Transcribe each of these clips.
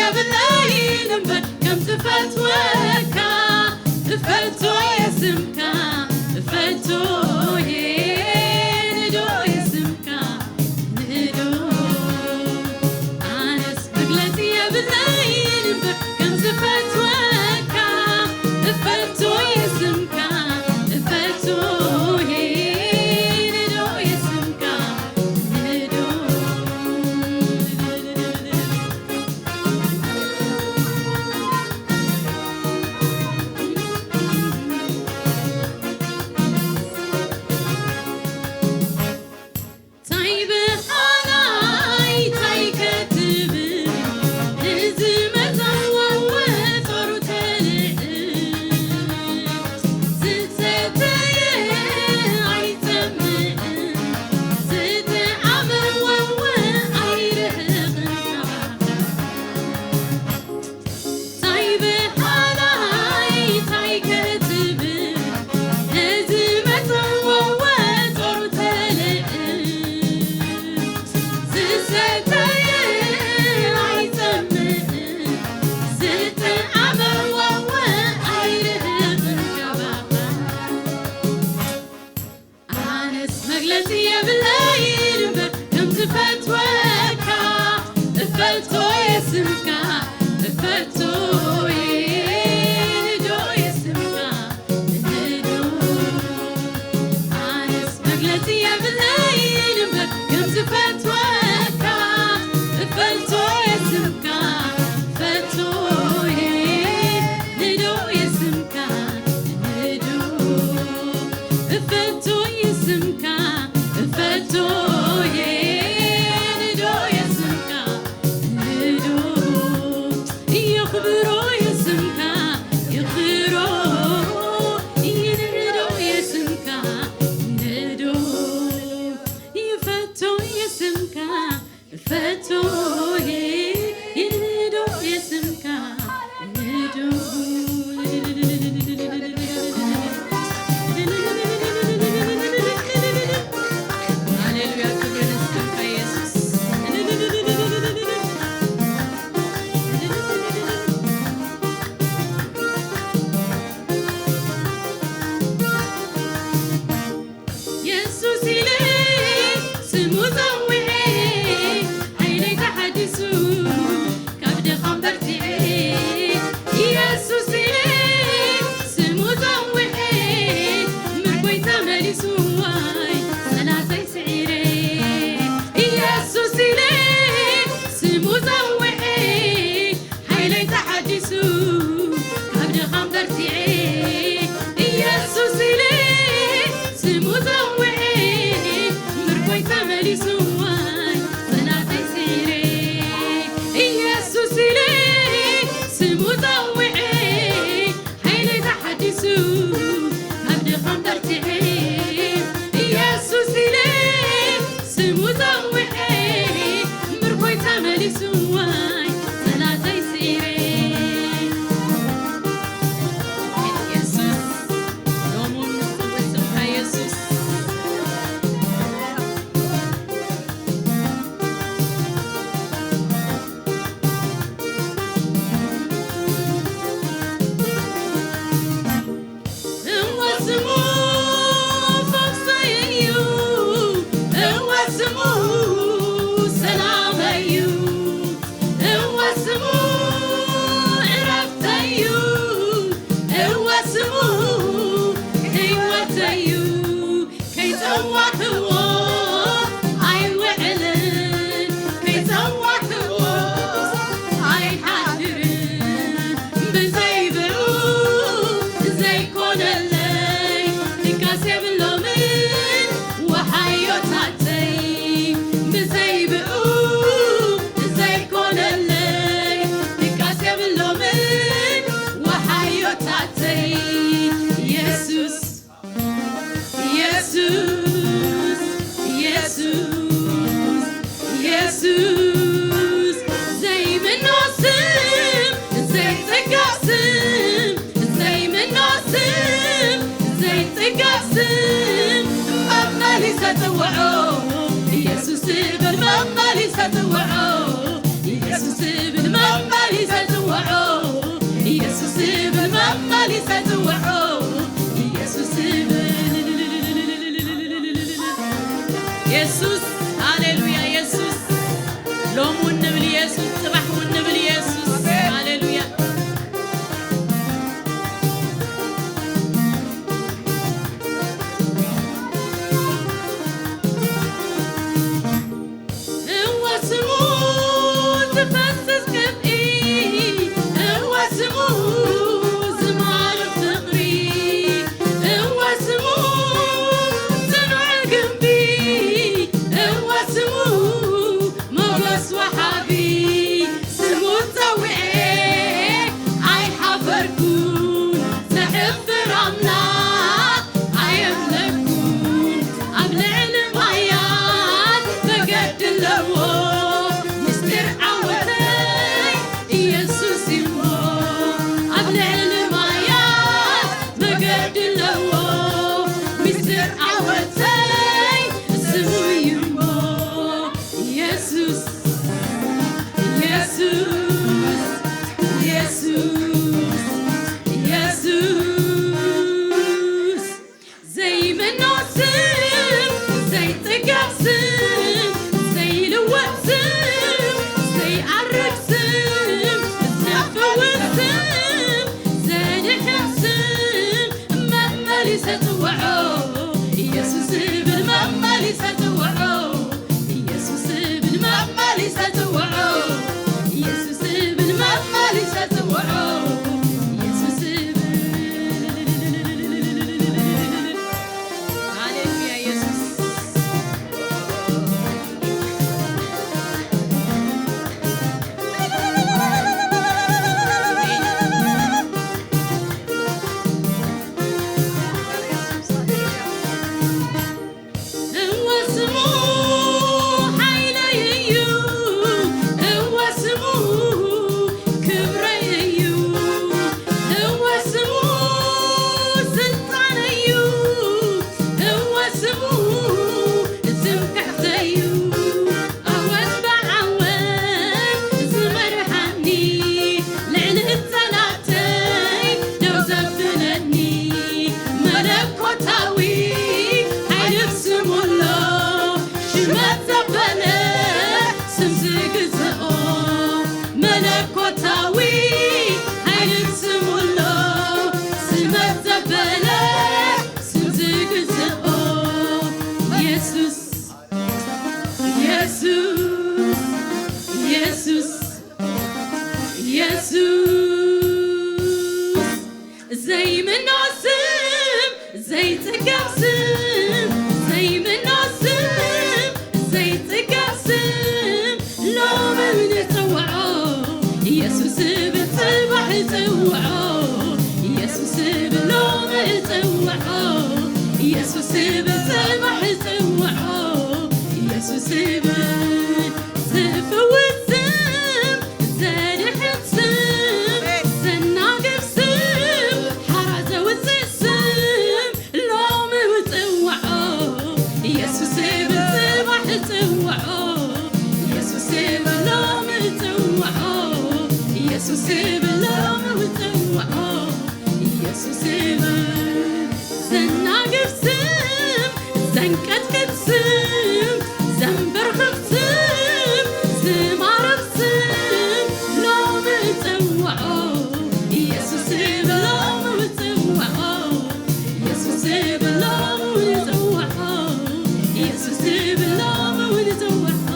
የብለይን እምበር ከም ዝፈትወካ፣ እፈቶ የስምካ፣ እፈቶ ንዶ የስምካ፣ ንዶ። ኣነስ መግለጺ የብለይን እምበር ከም ዝፈትወካ፣ እፈቶ የስምካ፣ እፈቶ ንዶ የስምካ፣ ንዶ። ታይ ብኻላይ ታይ ከትብል፣ ንዝመጸ ወወ ጾሩ ተልእም። ዝተተየ ኣይጠምእን፣ ዝተኣመ ወወ ኣይርህቕን። ታይ ብኻላይ ታይ ከትብል፣ ነዚ መጸወወ ጾሩ ተልእም። ዝሰተየ ኣይጠምእን፣ ዝተኣመ ወወ ኣይርህቕን ካባኻ። ኣነስ መግለጺ የብለይን እምበር ከም ዝፈትወካ፣ እፈቶ የስምካ፣ እፈቶ ንዶ የስምካ፣ ንዶ። ኣነስ መግለጺ የብለይን እምበር ከም ዝፈትወካ፣ እፈቶ የስምካ፣ እፈቶ ንዶ የስምካ፣ ንዶ። እፈቶ የስምካ፣ እፈቶ ንዶ የስምካ፣ ንዶ። የኽብሮ የስምካ፣ የኽብሮ ንዶ የስምካ፣ ንዶ። ይፈቶ የስምካ፣ ፈቶዬ ይንዶ የስምካ ንዶ። ሃሌሉያ፣ ክብሪ ንስምካ ኢየሱስ። የሱስ ኢለ ስሙ ጸዊዐ፣ ሓይለይ ተሓዲሱ፣ ካብ ድኻም በርቲዐ። የሱስ ኢለ ስሙ ጸዊዐ፣ ምርኮይ ተመሊሱ፣ ዋይ ጸላተይ ስዒረ። የሱስ ኢለ ስሙ ጸዊዐ፣ ሓይለይ ተሓዲሱ፣ ካብ ድኻም በርቲዐ። ኢየሱስ ኢለ ስሙ ጸዊዐ፣ ምርኮይ ተመሊሱ፣ ዋይ ጸላተይ ስዒረ። ኢየሱስ ኢለ ስሙ ጸዊዐ፣ ሓይለይ ተሓዲሱ፣ ካብ ድኻም በርቲዐ። ኢየሱስ ኢለ ስሙ ጸዊዐ፣ ምርኮይ ተመሊሱ፣ ዋይ ጸላተይ ስዒረ። ኢየሱስ፣ ሎሙን ንጽውዕ ስምካ ኢየሱስ። እወ ስሙ ፈውሰይ እዩ፣ እወ ስሙ ሰላመይ እዩ፣ ይዓርግ ስም፣ ዘፍውስ ስም፣ ዘድሕን ስም፣ መመሊሰ ጽውዖ። ኢየሱስ ዝብል መመሊሰ ጽውዖ። ኢየሱስ ዝብል መመሊሰ ጽውዖ። ኢየሱስ ዝብል መመሊሰ ጽውዖ። ኢየሱስ ዝብል። ሃሌሉያ ኢየሱስ። እወ ስሙ ሓይለይ እዩ፣ እወ ስሙ ክብረይ እዩ፣ እወ ስሙ ስልጣነይ እዩ፣ እወ ስሙ ትምክሕተይ እዩ። ዓወት ብዓወት ዝመርሓኒ፣ ልዕሊ ጸላእተይ ደው ዘብለኒ፣ መለኮታዊ ሓይሊ ስሙ ኣሎ፣ ሽመት ዘበለ ስም ዝግዝኦ፣ መለኮታዊ ሓይሊ ስሙ ኣሎ፣ ሽመት ዘበለ ስም ዝግዝኦ፣ ኢየሱስ ኢየሱስ፣ ኢየሱስ፣ ኢየሱስ፣ ዘይምኖ ስም፣ ዘይጽገብ ስም፣ ዘይምኖ ስም፣ ዘይጽገብ ስም፣ ሎሚ ንጽውዖ፣ ኢየሱስ ዝብል ጽባሕ ጽውዖ፣ ኢየሱስ ዝብል ሎሚ ጽውዖ፣ ኢየሱስ ዝብል ጽባሕ ጽውዖ፣ ኢየሱስ ዝብል ዝፍውስ ስም፣ ዘድሕን ስም፣ ዘናግፍ ስም፣ ሓራ ዘውፅእ ስም፣ ሎሚ ውፅዋዖ ኢየሱስ ይብል ጽባሕ ጽዋዖ ኢየሱስ ይብል ሎሚ ጽዋዖ ኢየሱስ ይብል ሎሚ ውፅዋዖ ኢየሱስ ይብል ዘናግፍ ስም ዘንቀጥቅጥ ስም ዘንበርኽኽ ስም ዝማርኽ ስም ሎሚ ጽዋዖ ኢየሱስ ይብል ሎሚ ውፅዋዖ ኢየሱስ ይብል ሎሚ ውፅዋዖ ኢየሱስ ይብል ሎሚ ውፅዋዖ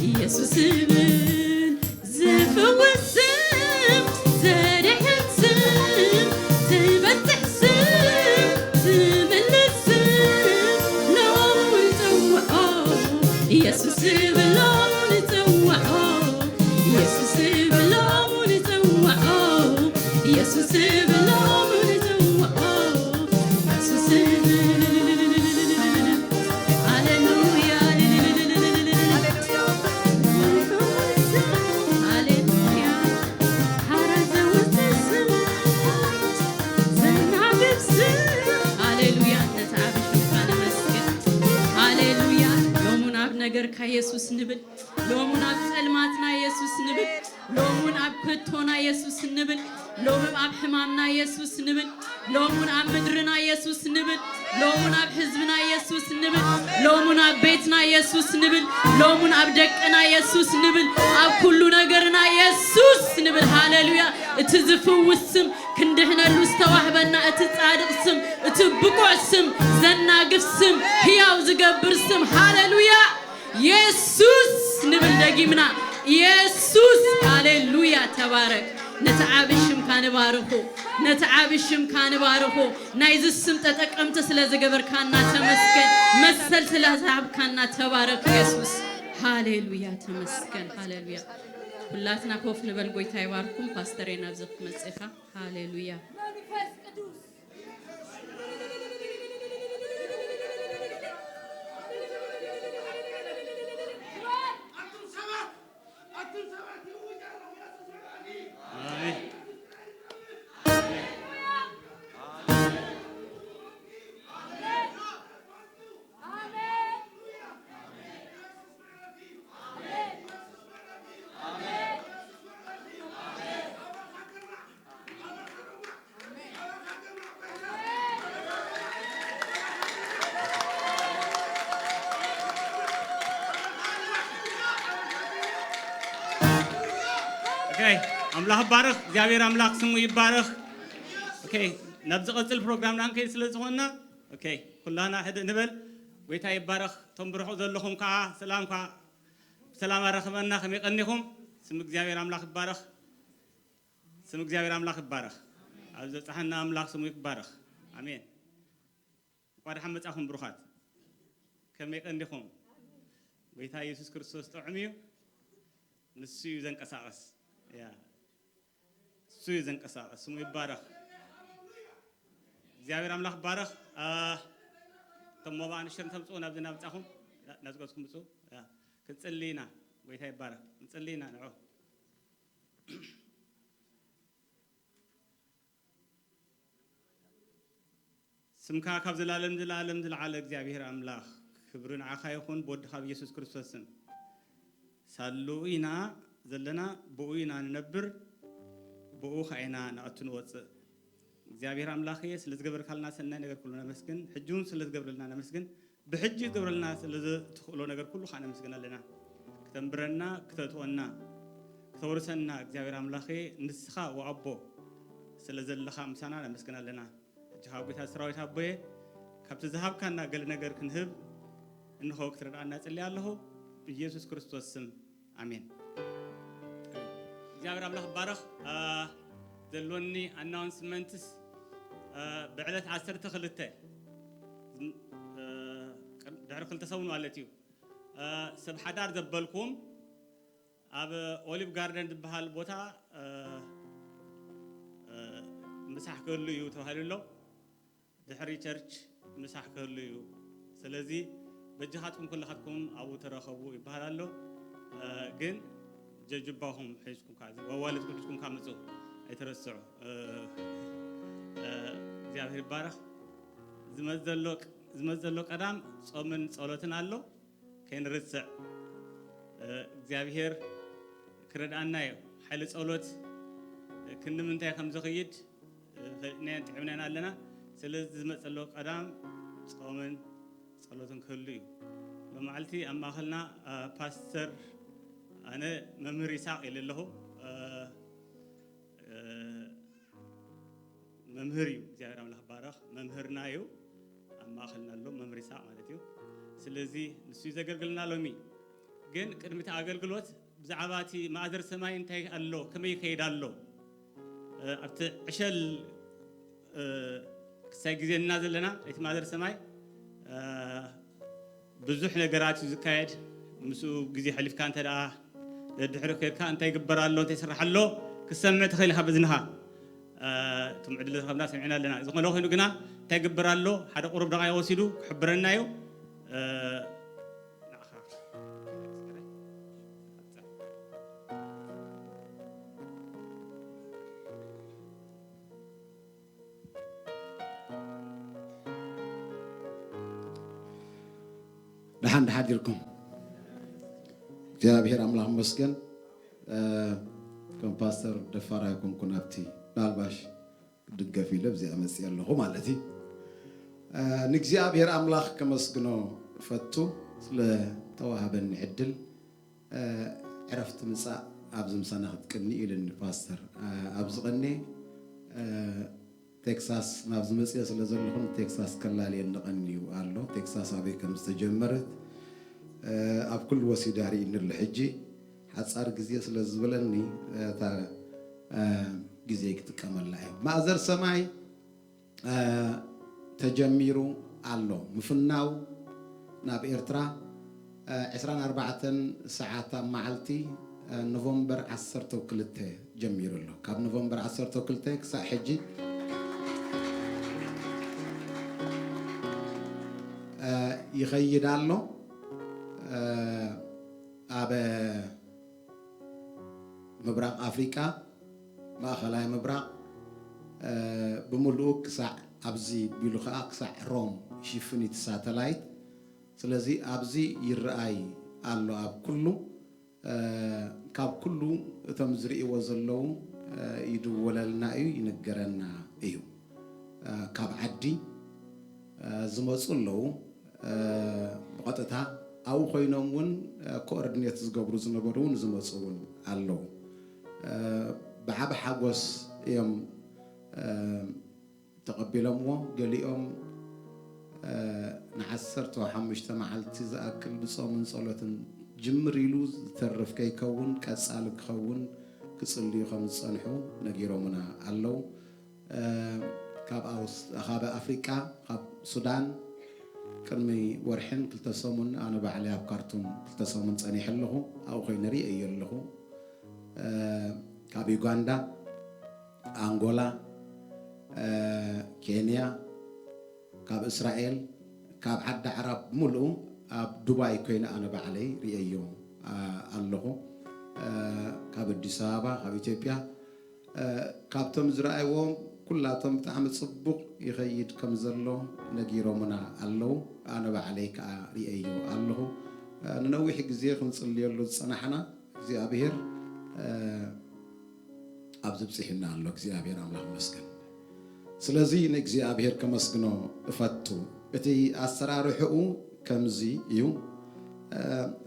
ኢየሱስ ይብል ዝፍውስ ስም ዘድሕን ስም ዝበጽሕ ስም ዝምልስ ስም ሎሚ ውፅዋዖ ኢየሱስ ይብል ሎሚ ውፅዋዖ ኢየሱስ ይብል ሎሚ ውፅዋዖ ኢየሱስ ይብል ሎሚ ውፅዋዖ ኢየሱስ ይብል ሃሌሉያ ሃሌሉያ ሓራ ዘውፅእ ስም ዘናግፍ ስም ሃሌሉያ ነቲ ዓቢ ሽምካ ነመስግን ሃሌሉያ ሎሙን ኣብ ነገርካ የሱስ ንብል ሎሙን ኣብ ጸልማትና የሱስ ንብል ሎሙን ኣብ ከቶና የሱስ ንብል ሎሙን ኣብ ሕማምና የሱስ ንብል ሎሙን ኣብ ምድርና የሱስ ንብል ሎሙን ኣብ ህዝብና የሱስ ንብል ሎሙን ኣብ ቤትና የሱስ ንብል ሎሙን ኣብ ደቅና የሱስ ንብል ኣብ ኩሉ ነገርና የሱስ ንብል ሃሌሉያ እቲ ዝፍውስ ስም ክንድሕነሉ ዝተዋህበና እቲ ጻድቕ ስም እቲ ብቁዕ ስም ዘናግፍ ስም ህያው ዝገብር ስም ሃሌሉያ የሱስ ንብል ደጊምና የሱስ ሃሌሉያ ተባረክ ነቲ ዓቢ ሽምካ ንባርኹ ነቲ ዓቢ ሽምካ ንባርኹ ናይዚ ስም ተጠቀምቲ ስለ ዝገበርካና ተመስገን መሰል ስለ ዝሃብካና ተባረክ የሱስ ሃሌሉያ ተመስገን ሃሌሉያ ኩላትና ኮፍ ንበል ጎይታ ይባርኩም ፓስተሬ ናብዚ ክትመጽኻ ሃሌሉያ ኦኬ፣ ኣምላኽ ይባረኽ። እግዚኣብሔር ኣምላኽ ስሙ ይባረኽ። ኦኬ፣ ናብ ዝቐጽል ፕሮግራምና ክንከይድ ስለ ዝኾንና፣ ኦኬ፣ ኩላና ሕድእ ንበል። ጎይታ ይባረኽ። እቶም ብርሑቕ ዘለኹም ከዓ ሰላም ከዓ ብሰላም ኣራኽበና። ከመይ ቀኒኹም? ስም እግዚኣብሔር ኣምላኽ ይባረኽ። ስም እግዚኣብሔር ኣምላኽ ይባረኽ። ኣብ ዘብጽሓና ኣምላኽ ስሙ ይባረኽ። ኣሜን። እንኳ ደሓን መጻኹም ብሩኻት። ከመይ ቀኒኹም? ጎይታ ኢየሱስ ክርስቶስ ጥዑም እዩ። ንሱ እዩ ዘንቀሳቐስ። ያ፣ ንሱ እዩ ዘንቀሳቐስ። ስሙ ይባረኽ። እግዚኣብሔር ኣምላኽ ይባረኽ። አ፣ እቶም ሞባእ ንሽር እንተምጽኡ ናብዚ ናብጻኹም፣ ና-፣ ናዝጎዝኩም ምጽኡ። ያ፣ ክንጽሊ ኢና። ጎይታ ይባረኽ። ክንጽሊ ኢና ንዑ። ስምካ ካብ ዘላለም ዘላለም ዝለዓለ እግዚኣብሔር ኣምላኽ፣ ክብሪ ንዓኻ ይኹን፣ ብወድኻ ብኢየሱስ ክርስቶስ ስም። ሳሉ ኢና ዘለና፣ ብኡ ኢና ንነብር፣ ብኡ ኸዓ ኢና ንኣቱ ንወጽእ። እግዚኣብሔር ኣምላኽየ፣ ስለ ዝገበርካልና ሰናይ ነገር ኩሉ ነመስግን፣ ሕጂ እውን ስለ ዝገብረልና ነመስግን። ብሕጂ ግብረልና ስለ ዝትኽእሎ ነገር ኩሉ ኸዓ ነመስግን ኣለና። ክተንብረና፣ ክተእትወና፣ ክተውርሰና እግዚኣብሔር ኣምላኸ ንስኻ ወኣቦ ስለ ዘለኻ ምሳና ነመስግን ኣለና። ሕጂ ኻብ ጌታ ሰራዊት ኣቦየ ካብቲ ዝሃብካና ገለ ነገር ክንህብ እንሆ ክትረድኣና እጽሊ ኣለኹ። ብኢየሱስ ክርስቶስ ስም ኣሜን። እግዚኣብሔር ኣምላኽ ይባረኽ። አ፣ ዘሎኒ ኣናውንስመንትስ፣ አ፣ ብዕለት ዓሰርተ ክልተ፣ አ፣ ድሕሪ ክልተ ሰሙን ማለት እዩ። አ፣ ሰብ ሓዳር ዘበልኩም ኣብ ኦሊቭ ጋርደን ዝበሃል ቦታ፣ አ፣ አ፣ ምሳሕ ክህሉ እዩ ተባሂሉ ኣሎ። ድሕሪ ቸርች ምሳሕ ክህሉ እዩ። ስለዚ በጃኻትኩም ኩልኻትኩም ኣብኡ ተረኸቡ ይበሃል ኣሎ። እ፣ ግን ጀጅባኹም ሒዝኩም ከኣ፣ ኣዋልድኩም ሒዝኩም ከኣ ምጹ፣ ኣይትረስዑ። እ፣ እ፣ እግዚኣብሔር ይባረኽ። ዝመጽእ ዘሎ፣ ዝመጽእ ዘሎ ቀዳም ጾምን ጸሎትን ኣሎ። ከይንርስዕ፣ እ፣ እግዚኣብሔር ክረድኣና እዩ። ሓይሊ ጸሎት ክንዲ ምንታይ ከም ዝኽይድ፣ እ፣ ፈሊጥናዮን ጥዒምናዮን ኣለና። ስለዚ ዝመጽእ ዘሎ ቀዳም ጾምን ጸሎትን ክህሉ እዩ። ሎማዓልቲ ኣብ ማእኸልና፣ እ፣ ፓስተር፣ ኣነ መምህር ይስሐቅ ኢለ ኣለኹ። እ፣ እ፣ መምህር እዩ። እግዚኣብሔር ኣምላኽ ባረኽ። መምህርና እዩ። ኣብ ማእኸልና ኣሎ መምህር ይስሐቅ ማለት እዩ። ስለዚ ንሱ እዩ ዘገልግልና ሎሚ። ግን ቅድሚ እቲ ኣገልግሎት ብዛዕባ እቲ ማእዘር ሰማይ እንታይ ኣሎ፣ ከመይ ይኸይድ ኣሎ፣ እ፣ ኣብቲ ዕሸል፣ እ፣ ክሳይ ግዜ እና ዘለና እቲ ማእዘር ሰማይ፣ እ፣ ብዙሕ ነገራት እዩ ዝካየድ። ምስኡ ግዜ ሕሊፍካ እንተ ደኣ ደድሕሪ ከድካ እንታይ ይግበር ኣሎ፣ እንታይ ይስራሕ ኣሎ ክትሰምዕ ትኽእል ኢኻ በዝንኻ። እ፣ እቶም ዕድል ዝረኸብና ሰሚዕና ኣለና። ዝኾነ ኮይኑ ግና እንታይ ይግበር ኣሎ፣ ሓደ ቁሩብ ደቓይቕ ወሲዱ ክሕብረና እዩ። እ፣ ንዓኻ። ደሓን ደሓን ዲርኩም? እግዚኣብሔር ኣምላኽ ይመስገን። እ፣ ከም ፓስተር ደፋር ኣይኮንኩን፣ ኣብቲ ምናልባሽ ክድገፍ ኢለ ኣብዚኣ መፅእ ኣለኹ ማለት እዩ። እ፣ ንእግዚኣብሔር ኣምላኽ ከመስግኖ እፈቱ ስለ ተዋሃበኒ ዕድል። እ፣ ዕረፍቲ ምጻእ ኣብዚ ምሳና ክትቅኒ ኢሉኒ ፓስተር። እ፣ ኣብዚ ቀኒ፣ እ፣ ቴክሳስ ናብዚ መጽየ ስለ ዘለኹ ንቴክሳስ ከላልየኒ ቀንዩ ኣሎ። ቴክሳስ ኣበይ ከም ዝተጀመረት፣ እ፣ ኣብ ኩሉ ወሲዱ ኣርእይኒ ኣሎ። ሕጂ ሓጻር ግዜ ስለ ዝበለኒ፣ እታ፣ እ፣ ግዜ ክጥቀመላ እየ። ማእዘር ሰማይ፣ እ፣ ተጀሚሩ ኣሎ። ምፍናው ናብ ኤርትራ፣ እ፣ ዕስራን ኣርባዕተን ሰዓት ኣብ መዓልቲ፣ እ፣ ኖቨምበር ዓሰርተ ክልተ ጀሚሩ ኣሎ። ካብ ኖቨምበር ዓሰርተ ክልተ ክሳዕ ሕጂ፣ እ፣ ይኸይድ ኣሎ። እ፣ ኣብ ምብራቕ ኣፍሪቃ፣ ማእኸላይ ምብራቕ፣ እ፣ ብምሉኡ ክሳዕ ኣብዚ ቢሉ ኸዓ ክሳዕ ሮም ይሽፍን እቲ ሳተላይት። ስለዚ ኣብዚ ይረኣይ ኣሎ ኣብ ኩሉ፣ እ፣ ካብ ኩሉ እቶም ዝርእይዎ ዘለዉ፣ እ፣ ይድወለልና እዩ፣ ይንገረና እዩ። እ፣ ካብ ዓዲ፣ እ፣ ዝመጹ ኣለዉ። እ፣ ብቐጥታ ኣብኡ ኮይኖም እውን፣ እ፣ ኮኦርዲኔት ዝገብሩ ዝነበሩ እውን ዝመጹ እውን ኣለዉ። ብዓቢ ሓጎስ እዮም ተቐቢሎምዎ። ገሊኦም ንዓሰርተ ሓሙሽተ መዓልቲ ዝኣክል ብጾምን ጸሎትን ጅምር ኢሉ ዝተርፍ ከይከውን ቀጻሊ ክኸውን ክጽልዩ ከም ዝጸንሑ ነጊሮምና ኣለዉ። ካብ ኣውስ- ካብ ኣፍሪቃ፣ ካብ ሱዳን ቅድሚ ወርሕን ክልተ ሰሙን ኣነ ባዕለይ ኣብ ካርቱም ክልተ ሰሙን ጸኒሐ ኣለኹ። ኣብኡ ኮይነ ርእየዮ ኣለኹ። ካብ ዩጋንዳ፣ ኣንጎላ፣ ኬንያ፣ ካብ እስራኤል፣ ካብ ዓዲ ዓራብ ብምልኡ ኣብ ዱባይ ኮይነ ኣነ ባዕለይ ርእየዮ ኣለኹ። ካብ ኣዲስ ኣበባ፣ ካብ ኢትዮጵያ፣ ካብቶም ዝረኣይዎም ኩላቶም ብጣዕሚ ጽቡቕ ይኸይድ ከም ዘሎ ነጊሮምና ኣለዉ። ኣነ ባዕለይ ከኣ ርእየዮ ኣለኹ። ንነዊሕ ግዜ ክንጽልየሉ ዝጸናሕና እግዚኣብሔር ኣብዚ ብጽሒና ኣሎ። እግዚኣብሔር ኣምላኽ ይመስገን። ስለዚ ንእግዚኣብሔር ከመስግኖ እፈቱ። እቲ ኣሰራርሕኡ ከምዚ እዩ።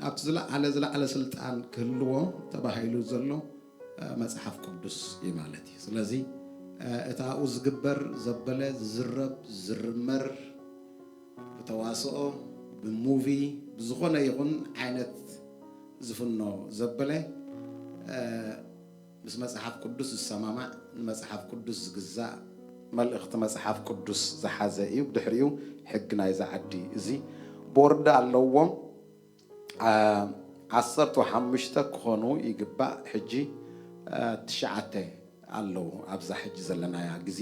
ኣብቲ ዝለዓለ ዝለዓለ ስልጣን ክህልዎ ተባሂሉ ዘሎ መጽሓፍ ቅዱስ እዩ ማለት እዩ። ስለዚ እቲ ኣብኡ ዝግበር ዘበለ ዝዝረብ ዝርመር ብተዋስኦ ብሙቪ ብዝኾነ ይኹን ዓይነት ዝፍኖ ዘበለ ምስ መጽሓፍ ቅዱስ ዝሰማማዕ ንመጽሓፍ ቅዱስ ዝግዛእ መልእኽቲ መጽሓፍ ቅዱስ ዝሓዘ እዩ። ብድሕሪኡ ሕጊ ናይዛ ዓዲ እዚ ቦርድ ኣለዎ። ዓሰርተ ሓሙሽተ ክኾኑ ይግባእ። ሕጂ ትሽዓተ ኣለዉ። ኣብዛ ሕጂ ዘለናያ ግዜ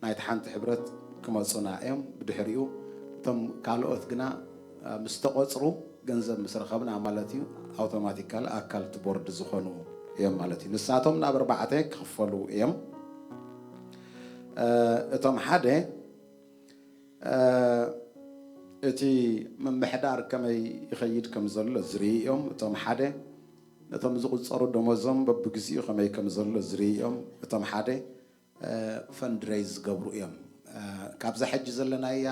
ናይቲ ሓንቲ ሕብረት ክመፁና እዮም። ብድሕሪኡ እቶም ካልኦት ግና ምስ ተቆፅሩ ገንዘብ ምስ ረኸብና ማለት እዩ ኣውቶማቲካል ኣካል እቲ ቦርድ ዝኾኑ እዮም ማለት እዩ። ንሳቶም ናብ ኣርባዕተ ክኽፈሉ እዮም። እቶም ሓደ እቲ ምምሕዳር ከመይ ይኸይድ ከም ዘሎ ዝርኢ እዮም። እቶም ሓደ ነቶም ዝቁፀሩ ደሞዞም በብግዚኡ ከመይ ከም ዘሎ ዝርኢ እዮም። እቶም ሓደ ፈንድሬዝ ዝገብሩ እዮም። ካብዛ ሕጂ ዘለናያ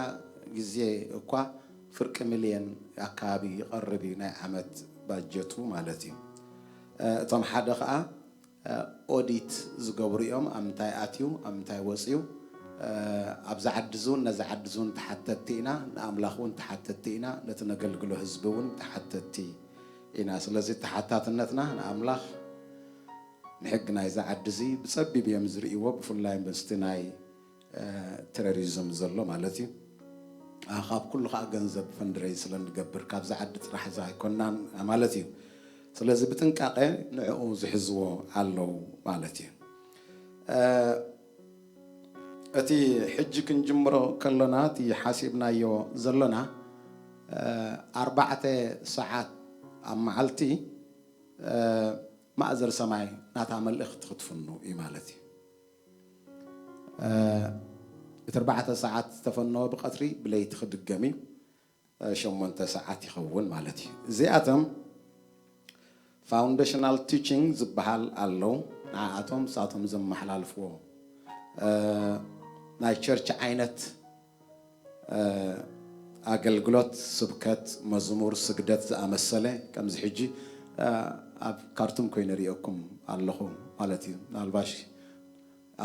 ግዜ እኳ ፍርቂ ሚልዮን ኣካባቢ ይቐርብ እዩ ናይ ዓመት ባጀቱ ማለት እዩ። እቶም ሓደ ከዓ ኦዲት ዝገብሩ እዮም። ኣብ ምንታይ ኣትዩ፣ ኣብ ምንታይ ወፅዩ፣ ኣብዚ ዓዲ እውን ነዚ ዓዲ እውን ተሓተትቲ ኢና፣ ንኣምላኽ እውን ተሓተትቲ ኢና፣ ነቲ ነገልግሎ ህዝቢ እውን ተሓተትቲ ኢና። ስለዚ ተሓታትነትና ንኣምላኽ ንሕጊ ናይዚ ዓዲ እዚ ብጸቢብ እዮም ዝርእይዎ፣ ብፍላይ ምስቲ ናይ ተረሪዝም ዘሎ ማለት እዩ። ካብ ኩሉ ከዓ ገንዘብ ፈንድሬዝ ስለ ንገብር ካብዚ ዓዲ ጥራሕ እዚ ኣይኮናን ማለት እዩ። ስለዚ ብጥንቃቄ ንዕኡ ዝሕዝዎ ኣለዉ ማለት እዩ። እቲ ሕጂ ክንጅምሮ ከሎና እቲ ሓሲብናዮ ዘሎና ኣርባዕተ ሰዓት ኣብ መዓልቲ ማእዘር ሰማይ ናታ መልእኽቲ ክትፍኑ እዩ ማለት እዩ። እቲ ኣርባዕተ ሰዓት ዝተፈነወ ብቐትሪ ብለይቲ ክድገም እዩ። ሸሞንተ ሰዓት ይኸውን ማለት እዩ። እዚኣቶም ፋውንዴሽናል ቲቺንግ ዝበሃል ኣለዉ። ንዓኣቶም ንሳቶም ዘመሓላልፍዎ ናይ ቸርች ዓይነት ኣገልግሎት፣ ስብከት፣ መዝሙር፣ ስግደት ዝኣመሰለ ከምዚ ሕጂ ኣብ ካርቱም ኮይነ ርእየኩም ኣለኹ ማለት እዩ። ምናልባሽ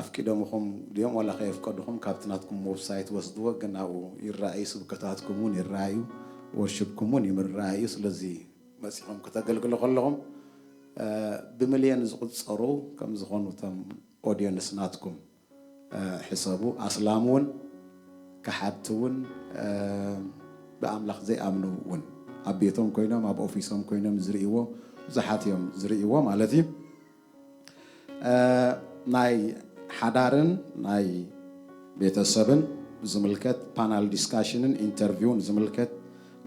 ኣፍቂዶምኹም ድዮም ዋላ ከየፍቀዱኹም ካብቲ ናትኩም ዌብሳይት ወስድዎ፣ ግን ኣብኡ ይረኣዩ፣ ስብከታትኩም እውን ይረኣዩ፣ ወርሽፕኩም እውን ይምረኣዩ። ስለዚ መጺኹም ከተገልግሉ ከለኹም ብሚልዮን ዝቑጸሩ ከም ዝኾኑ እቶም ኦዲየንስ ናትኩም ሕሰቡ። ኣስላም እውን ከሓድቲ እውን ብኣምላኽ ዘይኣምኑ እውን ኣብ ቤቶም ኮይኖም ኣብ ኦፊሶም ኮይኖም ዝርእይዎ ብዙሓት እዮም ዝርእይዎ ማለት እዩ። ናይ ሓዳርን ናይ ቤተሰብን ዝምልከት ፓናል ዲስካሽንን ኢንተርቪውን ዝምልከት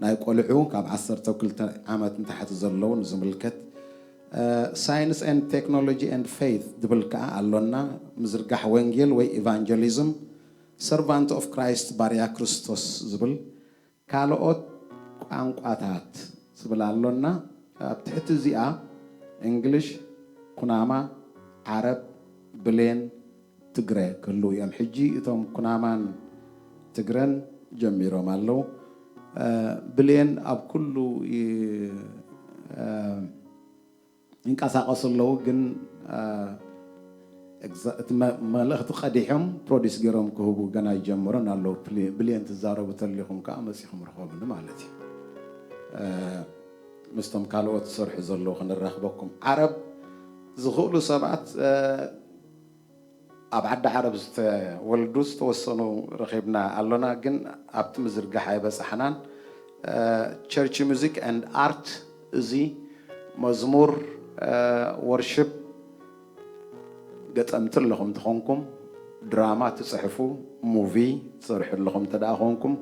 ናይ ቆልዑ ካብ ዓሰርተ ክልተ ዓመት ንታሕቲ ዘለውን ዝምልከት ሳይንስ ኤንድ ቴክኖሎጂ ኤንድ ፌይት ዝብል ከዓ ኣሎና። ምዝርጋሕ ወንጌል ወይ ኢቫንጀሊዝም፣ ሰርቫንት ኦፍ ክራይስት ባርያ ክርስቶስ ዝብል ካልኦት ቋንቋታት ዝብል ኣሎና። ኣብ ትሕቲ እዚኣ እንግሊሽ፣ ኩናማ፣ ዓረብ፣ ብሌን፣ ትግረ ክህልዉ እዮም። ሕጂ እቶም ኩናማን ትግረን ጀሚሮም ኣለዉ። ብሌን ኣብ ኩሉ ይንቀሳቐሱ ኣለዉ፣ ግን እቲ መልእኽቲ ቀዲሖም ፕሮዲስ ገይሮም ክህቡ ገና ይጀምሩን ኣለዉ። ብልየን ትዛረቡ ተሊኹም ከዓ መፂኹም ርኸቡኒ ማለት እዩ። ምስቶም ካልኦት ዝሰርሑ ዘለዉ ክንራኽበኩም ዓረብ ዝኽእሉ ሰባት ኣብ ዓዲ ዓረብ ዝተወልዱ ዝተወሰኑ ረኺብና ኣሎና፣ ግን ኣብቲ ምዝርጋሕ ኣይበጻሕናን። ቸርች ሙዚክ ኤንድ ኣርት፣ እዚ መዝሙር፣ ወርሽፕ፣ ገጠምቲ ኣለኹም ተኾንኩም፣ ድራማ ትጽሕፉ፣ ሙቪ ትሰርሑ ኣለኹም እንተ ደኣ ኾንኩም፣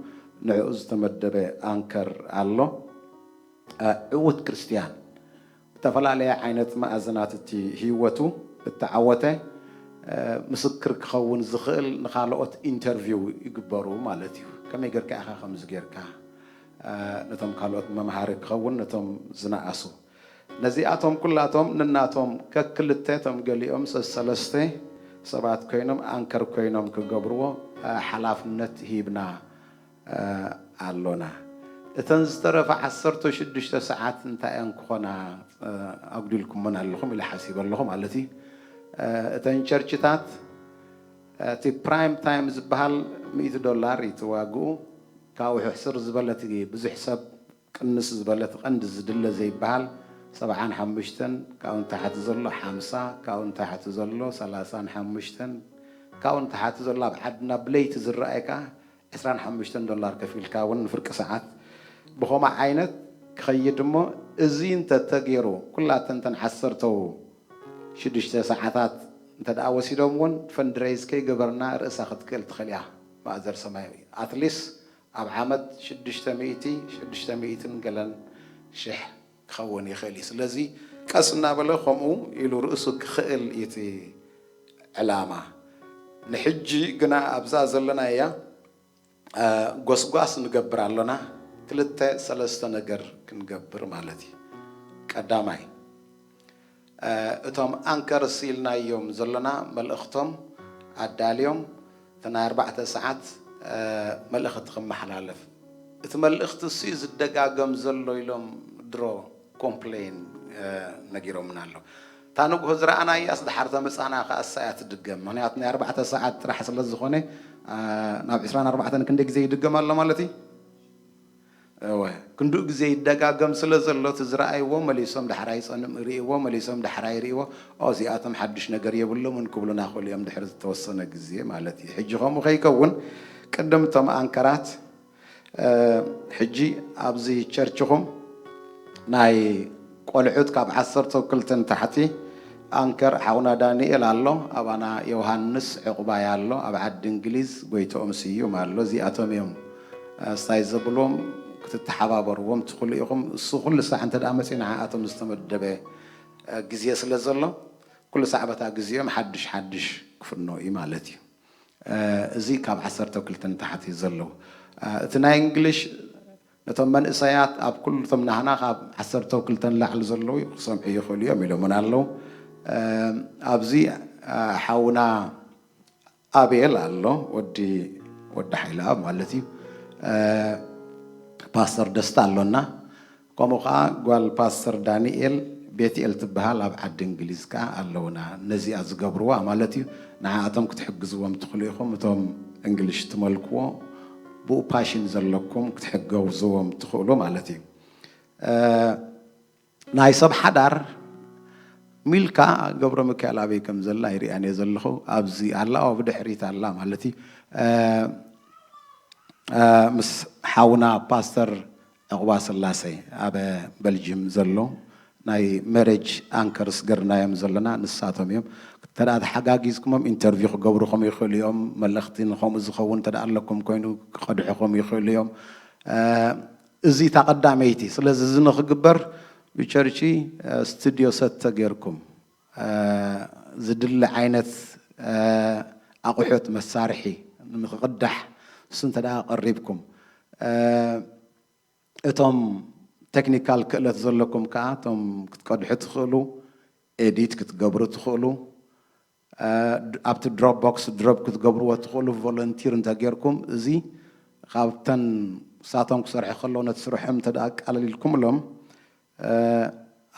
ንዕኡ ዝተመደበ ኣንከር ኣሎ። ዕዉት ክርስትያን ብተፈላለየ ዓይነት መኣዝናት እቲ ህይወቱ እተዓወተ ምስክር ክኸውን ዝኽእል ንኻልኦት ኢንተርቪው ይግበሩ ማለት እዩ። ከመይ ጌርካ ኢኻ ከምዚ ጌርካ? ነቶም ካልኦት መምሃሪ ክኸውን ነቶም ዝነኣሱ። ነዚኣቶም ኩላቶም ንናቶም ከክልተ እቶም ገሊኦም ሰሰለስተ ሰባት ኮይኖም ኣንከር ኮይኖም ክገብርዎ ሓላፍነት ሂብና ኣሎና። እተን ዝተረፋ ዓሰርተ ሽዱሽተ ሰዓት እንታይ እየን ክኾና ኣጉዲልኩመን ኣለኹም ኢለ ሓሲበ ኣለኹ ማለት እዩ። እተን ቸርችታት እቲ ፕራይም ታይም ዝበሃል ሚእቲ ዶላር እዩ እቲ ዋግኡ። ካብኡ ሕስር ዝበለ እቲ ብዙሕ ሰብ ቅንስ ዝበለ እቲ ቀንዲ ዝድለ ዘይበሃል ሰብዓን ሓሙሽተን፣ ካብኡ ንታሕቲ ዘሎ ሓምሳ፣ ካብኡ ንታሕቲ ዘሎ ሰላሳን ሓሙሽተን፣ ካብኡ ንታሕቲ ዘሎ ኣብ ዓድና ብለይቲ ዝረኣይ ከዓ ዕስራን ሓሙሽተን ዶላር ከፊልካ እውን ንፍርቂ ሰዓት ብኸምኡ ዓይነት ክኸይድ እሞ፣ እዚ እንተተገይሩ ኩላተን እተን ዓሰርተው ሽዱሽተ ሰዓታት እንተ ደኣ ወሲዶም እውን ፈንድሬይዝ ከይገበርና ርእሳ ክትክእል ትኽእል እያ። ማእዘር ሰማያዊ ኣትሊስት ኣብ ዓመት ሽዱሽተ ሚእቲ ሽዱሽተ ሚእትን ገለን ሽሕ ክኸውን ይኽእል እዩ። ስለዚ ቀስ እናበለ ከምኡ ኢሉ ርእሱ ክኽእል እዩ እቲ ዕላማ። ንሕጂ ግና ኣብዛ ዘለናያ ጎስጓስ ንገብር ኣሎና። ክልተ ሰለስተ ነገር ክንገብር ማለት እዩ። ቀዳማይ፣ እቶም ኣንከርስ ኢልናዮም ዘሎና መልእኽቶም ኣዳልዮም እቲ ናይ ኣርባዕተ ሰዓት መልእኽቲ ክመሓላለፍ፣ እቲ መልእኽቲ እሱ ዝደጋገም ዘሎ ኢሎም ድሮ ኮምፕሌን ነጊሮምና ኣሎ። እታ ንግሆ ዝረኣናያስ ድሓር ተመፃና ከዓ እሳ እያ ትድገም። ምክንያቱ ናይ ኣርባዕተ ሰዓት ጥራሕ ስለ ዝኾነ ናብ ዕስራን ኣርባዕተን ክንደይ ግዜ ይድገም ኣሎ ማለት እዩ። እወ፣ ክንድኡ ግዜ ይደጋገም ስለ ዘሎ እቲ ዝረኣይዎ መሊሶም ድሓር ኣይፀንም፣ ርእይዎ መሊሶም ድሓር ኣይርእይዎ። ኦ፣ እዚኣቶም ሓድሽ ነገር የብሎምን ክብሉና ክእሉ እዮም ድሕሪ ዝተወሰነ ግዜ ማለት እዩ። ሕጂ ከምኡ ከይከውን ቅድም እቶም ኣንከራት ሕጂ ኣብዚ ቸርችኹም ናይ ቆልዑት ካብ ዓሰርተ ክልተ ንታሕቲ ኣንከር ሓውና ዳንኤል ኣሎ፣ ኣባና ዮሃንስ ዕቑባይ ኣሎ፣ ኣብ ዓዲ እንግሊዝ ጎይትኦም ስዩም ኣሎ። እዚኣቶም እዮም ስታይ ዘብልዎም፣ ክትተሓባበርዎም ትኽእሉ ኢኹም። እሱ ኩሉ ሳዕ እንተ ደኣ መጺኡ ንዓኣቶም ዝተመደበ ግዜ ስለ ዘሎ ኩሉ ሳዕ በታ ግዜኦም ሓድሽ ሓድሽ ክፍኖ እዩ ማለት እዩ። እዚ ካብ ዓሰርተ ክልተ ንታሕቲ ዘለዉ። እቲ ናይ እንግሊሽ ነቶም መንእሰያት ኣብ ኩሉ እቶም ናህና ካብ ዓሰርተ ክልተ ንላዕሊ ዘለዉ ክሰምዑ ይኽእሉ እዮም ኢሎምና ኣለዉ። ኣብዚ ሓውና ኣቤል ኣሎ፣ ወዲ ወዲ ሓይለኣብ ማለት እዩ። ፓስተር ደስታ ኣሎና። ከምኡ ኸዓ ጓል ፓስተር ዳንኤል ቤትኤል ትበሃል ኣብ ዓዲ እንግሊዝ ከኣ ኣለውና። ነዚኣ ዝገብርዋ ማለት እዩ። ንዓኣቶም ክትሕግዝዎም ትኽእሉ ኢኹም። እቶም እንግሊሽ ትመልክዎ ብኡ ፓሽን ዘለኩም ክትሕገዝዎም ትኽእሉ ማለት እዩ። ናይ ሰብ ሓዳር ሚልካ ገብረ ሚካኤል ኣበይ ከም ዘላ ይሪኣን እየ ዘለኹ። ኣብዚ ኣላ፣ ኣብ ድሕሪት ኣላ ማለት እዩ። ምስ ሓውና ፓስተር ዕቑባ ስላሴ ኣብ በልጅም ዘሎ ናይ መሬጅ ኣንከርስ ገርናዮም ዘለና ንሳቶም እዮም። እንተ ደኣ ተሓጋጊዝኩሞም ኢንተርቪው ክገብሩኹም ይኽእሉ እዮም። መልእኽቲ ንኸምኡ ዝኸውን እንተ ደኣ ኣለኩም ኮይኑ ክቐድሑኹም ይኽእሉ እዮም። እዚ እታ ቀዳመይቲ። ስለዚ እዚ ንኽግበር ብቸርቺ ስቱድዮ ሰት ተጌርኩም ዝድሊ ዓይነት ኣቑሑት መሳርሒ ንኽቕዳሕ እሱ እንተ ደኣ ቀሪብኩም እቶም ቴክኒካል ክእለት ዘለኩም ከኣ እቶም ክትቀድሑ ትኽእሉ፣ ኤዲት ክትገብሩ ትኽእሉ፣ ኣብቲ ድሮፕ ቦክስ ድሮፕ ክትገብርዎ ትኽእሉ። ቮለንቲር እንተጌርኩም እዚ ካብተን ሳቶም ክሰርሑ ከለዉ ነቲ ስርሖም እንተ ደኣ ኣቃለሊልኩምሎም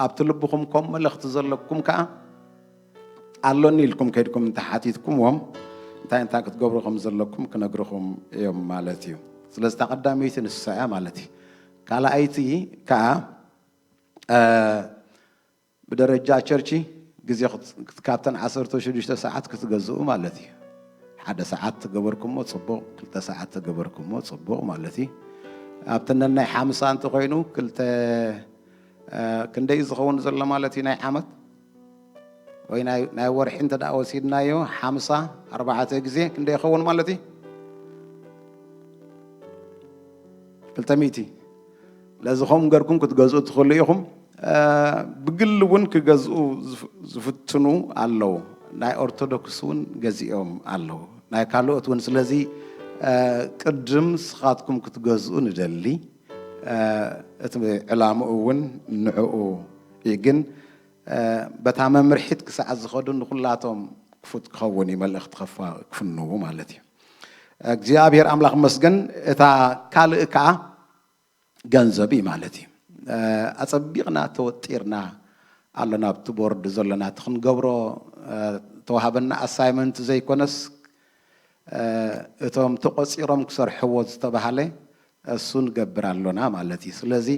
ኣብቲ ልብኹም ከም መልእኽቲ ዘለኩም ከኣ ኣሎኒ ኢልኩም ከይድኩም እንተሓቲትኩምዎም እንታይ እንታይ ክትገብሩ ከም ዘለኩም ክነግርኹም እዮም ማለት እዩ። ስለዚ እታ ቀዳመይቲ ንሳ እያ ማለት እዩ። ካልኣይቲ ከኣ ብደረጃ ቸርች ግዜ ካብተን ዓሰርተ ሽዱሽተ ሰዓት ክትገዝኡ ማለት እዩ። ሓደ ሰዓት ተገበርኩሞ ፅቡቕ፣ ክልተ ሰዓት ተገበርኩሞ ፅቡቕ ማለት እዩ። ኣብቲ ነናይ ሓምሳ እንተኮይኑ ክልተ ክንደይ ዝኸውን ዘሎ ማለት እዩ ናይ ዓመት ወይ ናይ ወርሒ እንተ ደኣ ወሲድናዮ ሓምሳ ኣርባዕተ ግዜ ክንደይ ይኸውን ማለት እዩ? ክልተ ሚእቲ። ስለዚ ከምኡ ገርኩም ክትገዝኡ ትኽእሉ ኢኹም። ብግሊ እውን ክገዝኡ ዝፍትኑ ኣለዉ። ናይ ኦርቶዶክስ እውን ገዚኦም ኣለዉ፣ ናይ ካልኦት እውን። ስለዚ ቅድም ስኻትኩም ክትገዝኡ ንደሊ። እቲ ዕላምኡ እውን ንዕኡ እዩ። ግን በታ መምርሒት ክሳዕ ዝኸዱ ንኩላቶም ክፉት ክኸውን እዩ፣ መልእኽቲ ክፍንዉ ማለት እዩ። እግዚኣብሔር ኣምላኽ መስገን። እታ ካልእ ከዓ ገንዘብ እዩ ማለት እዩ። ኣጸቢቕና ተወጢርና ኣለና ኣብቲ ቦርድ ዘለና እቲ ክንገብሮ ተዋሃበና ኣሳይመንት ዘይኮነስ እቶም ተቆጺሮም ክሰርሕዎ ዝተባሃለ እሱ ንገብር ኣሎና ማለት እዩ። ስለዚ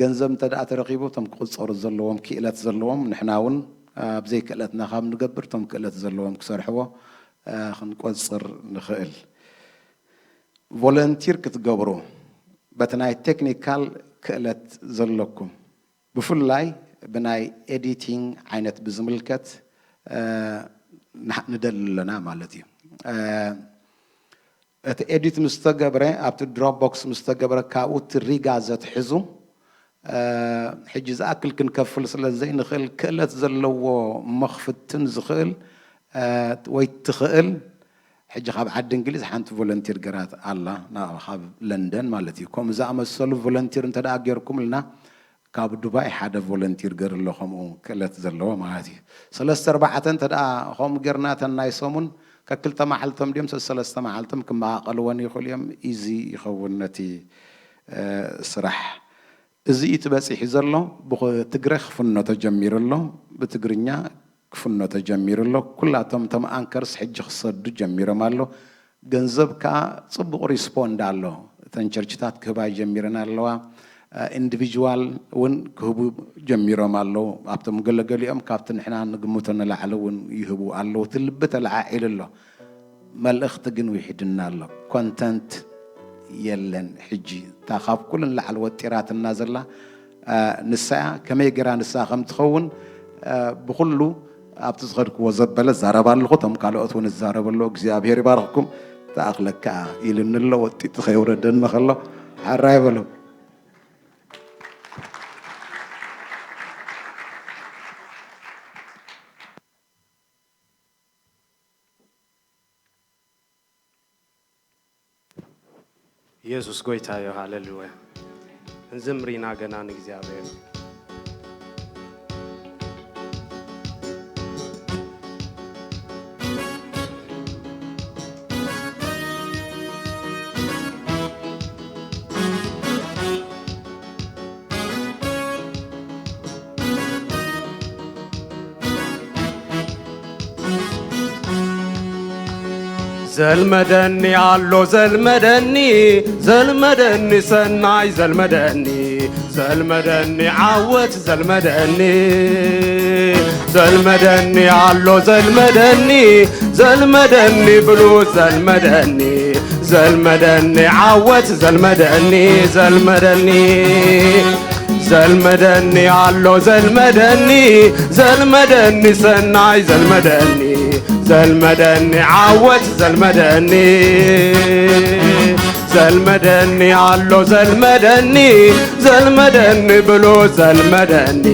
ገንዘብ እንተ ደኣ ተረኺቡ እቶም ክቁጸሩ ዘለዎም ክእለት ዘለዎም ንሕና እውን ኣብዘይ ክእለትና ካብ ንገብር እቶም ክእለት ዘለዎም ክሰርሕዎ ክንቆጽር ንኽእል። ቮለንቲር ክትገብሩ በቲ ናይ ቴክኒካል ክእለት ዘለኩም ብፍላይ ብናይ ኤዲቲንግ ዓይነት ብዝምልከት ንደሊ ኣለና ማለት እዩ። እቲ ኤዲት ምስ ተገብረ ኣብቲ ድሮፕ ቦክስ ምስ ተገብረ ካብኡ እቲ ሪጋ ዘትሕዙ ሕጂ ዝኣክል ክንከፍል ስለ ዘይንኽእል ክእለት ዘለዎ መኽፍትን ዝኽእል ወይ ትኽእል ሕጂ ካብ ዓዲ እንግሊዝ ሓንቲ ቮለንቲር ገራት ኣላ ካብ ለንደን ማለት እዩ። ከምኡ ዝኣመሰሉ ቮለንቲር እንተ ደኣ ጌርኩም ኢልና ካብ ዱባይ ሓደ ቮለንቲር ገር ኣሎ ከምኡ ክእለት ዘለዎ ማለት እዩ። ሰለስተ ኣርባዕተ እንተ ደኣ ከምኡ ጌርና እተን ናይ ሰሙን ከክልተ መዓልቶም ድዮም ሰለስተ መዓልቶም ክመቓቐልወን ይኽእሉ እዮም። ኢዚ ይኸውን ነቲ ስራሕ። እዚ እዩ ትበፂሑ ዘሎ። ብትግረ ክፍኖ ተጀሚሩ ኣሎ፣ ብትግርኛ ክፍኖ ተጀሚሩ ኣሎ። ኩላቶም እቶም ኣንከርስ ሕጂ ክሰዱ ጀሚሮም ኣሎ። ገንዘብ ከዓ ፅቡቕ ሪስፖንድ ኣሎ። እተን ቸርችታት ክህባ ጀሚረን ኣለዋ። ኢንዲቪጅዋል እውን ክህቡ ጀሚሮም ኣለዉ። ኣብቶም ገለገሊኦም ካብቲ ንሕና ንግምቶ ንላዕሊ እውን ይህቡ ኣለዉ። እቲ ልቢ ተለዓዒሉ ኣሎ። መልእኽቲ ግን ውሒድና ኣሎ። ኮንተንት የለን። ሕጂ እታ ካብ ኩሉ ንላዕሊ ወጢራትና ዘላ ንሳ እያ። ከመይ ገይራ ንሳ ከም ትኸውን ብኩሉ ኣብቲ ዝኸድክዎ ዘበለ ዛረብ ኣለኹ። እቶም ካልኦት እውን ይዛረቡ ኣለዉ። እግዚኣብሔር ይባርኽኩም። ተኣኽለካ ኢሉኒ ኣሎ ወጢጡ ከይውረደኒ ከሎ ሓራይ በሎ። ኢየሱስ ጎይታ እዩ። ሃሌሉያ። እንዝምር ኢና ገና ንእግዚኣብሔር። ዘልመደኒ ኣሎ ዘልመደኒ ዘልመደኒ ሰናይ ዘልመደኒ ዘልመደኒ ዓወት ዘልመደኒ ዘልመደኒ ኣሎ ዘልመደኒ ዘልመደኒ ብሉ ዘልመደኒ ዘልመደኒ ዓወት ዘልመደኒ ዘልመደኒ ዘልመደኒ ኣሎ ዘልመደኒ ዘልመደኒ ሰናይ ዘልመደኒ ዘልመደኒ ዓወት ዘልመደኒ ዘልመደኒ ኣሎ ዘልመደኒ ዘልመደኒ ብሎ ዘልመደኒ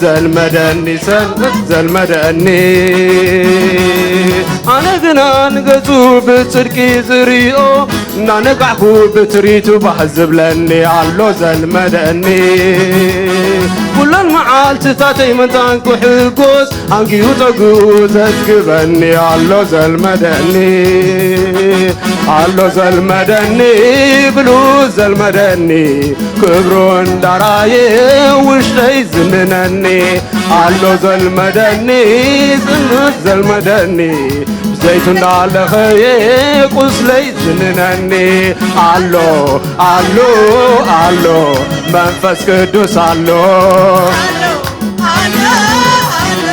ዘልመደኒ ሰንበት ዘልመደኒ ኣነ ግና ንገጹ ብጽድቂ ዝሪኦ እናነቃሕኩ ብትሪቱ ባህ ዝብለኒ ኣሎ ዘልመደኒ። ኩለን መዓልትታተይ ምእንታን ክሕጎስ ኣንጊሁ ጸግኡ ዘጽግበኒ ኣሎ ዘልመደኒ። ኣሎ ዘልመደኒ ብሉ ዘልመደኒ ክብሩ እንዳራየ ውሽጠይ ዝንነኒ። ኣሎ ዘልመደኒ ጽምት ዘልመደኒ ዘይቱ እንዳለኸየ ቁስለይ ዝንነኒ። ኣሎ ኣሎ ኣሎ መንፈስ ቅዱስ ኣሎ። ኣሎ ኣሎ ኣሎ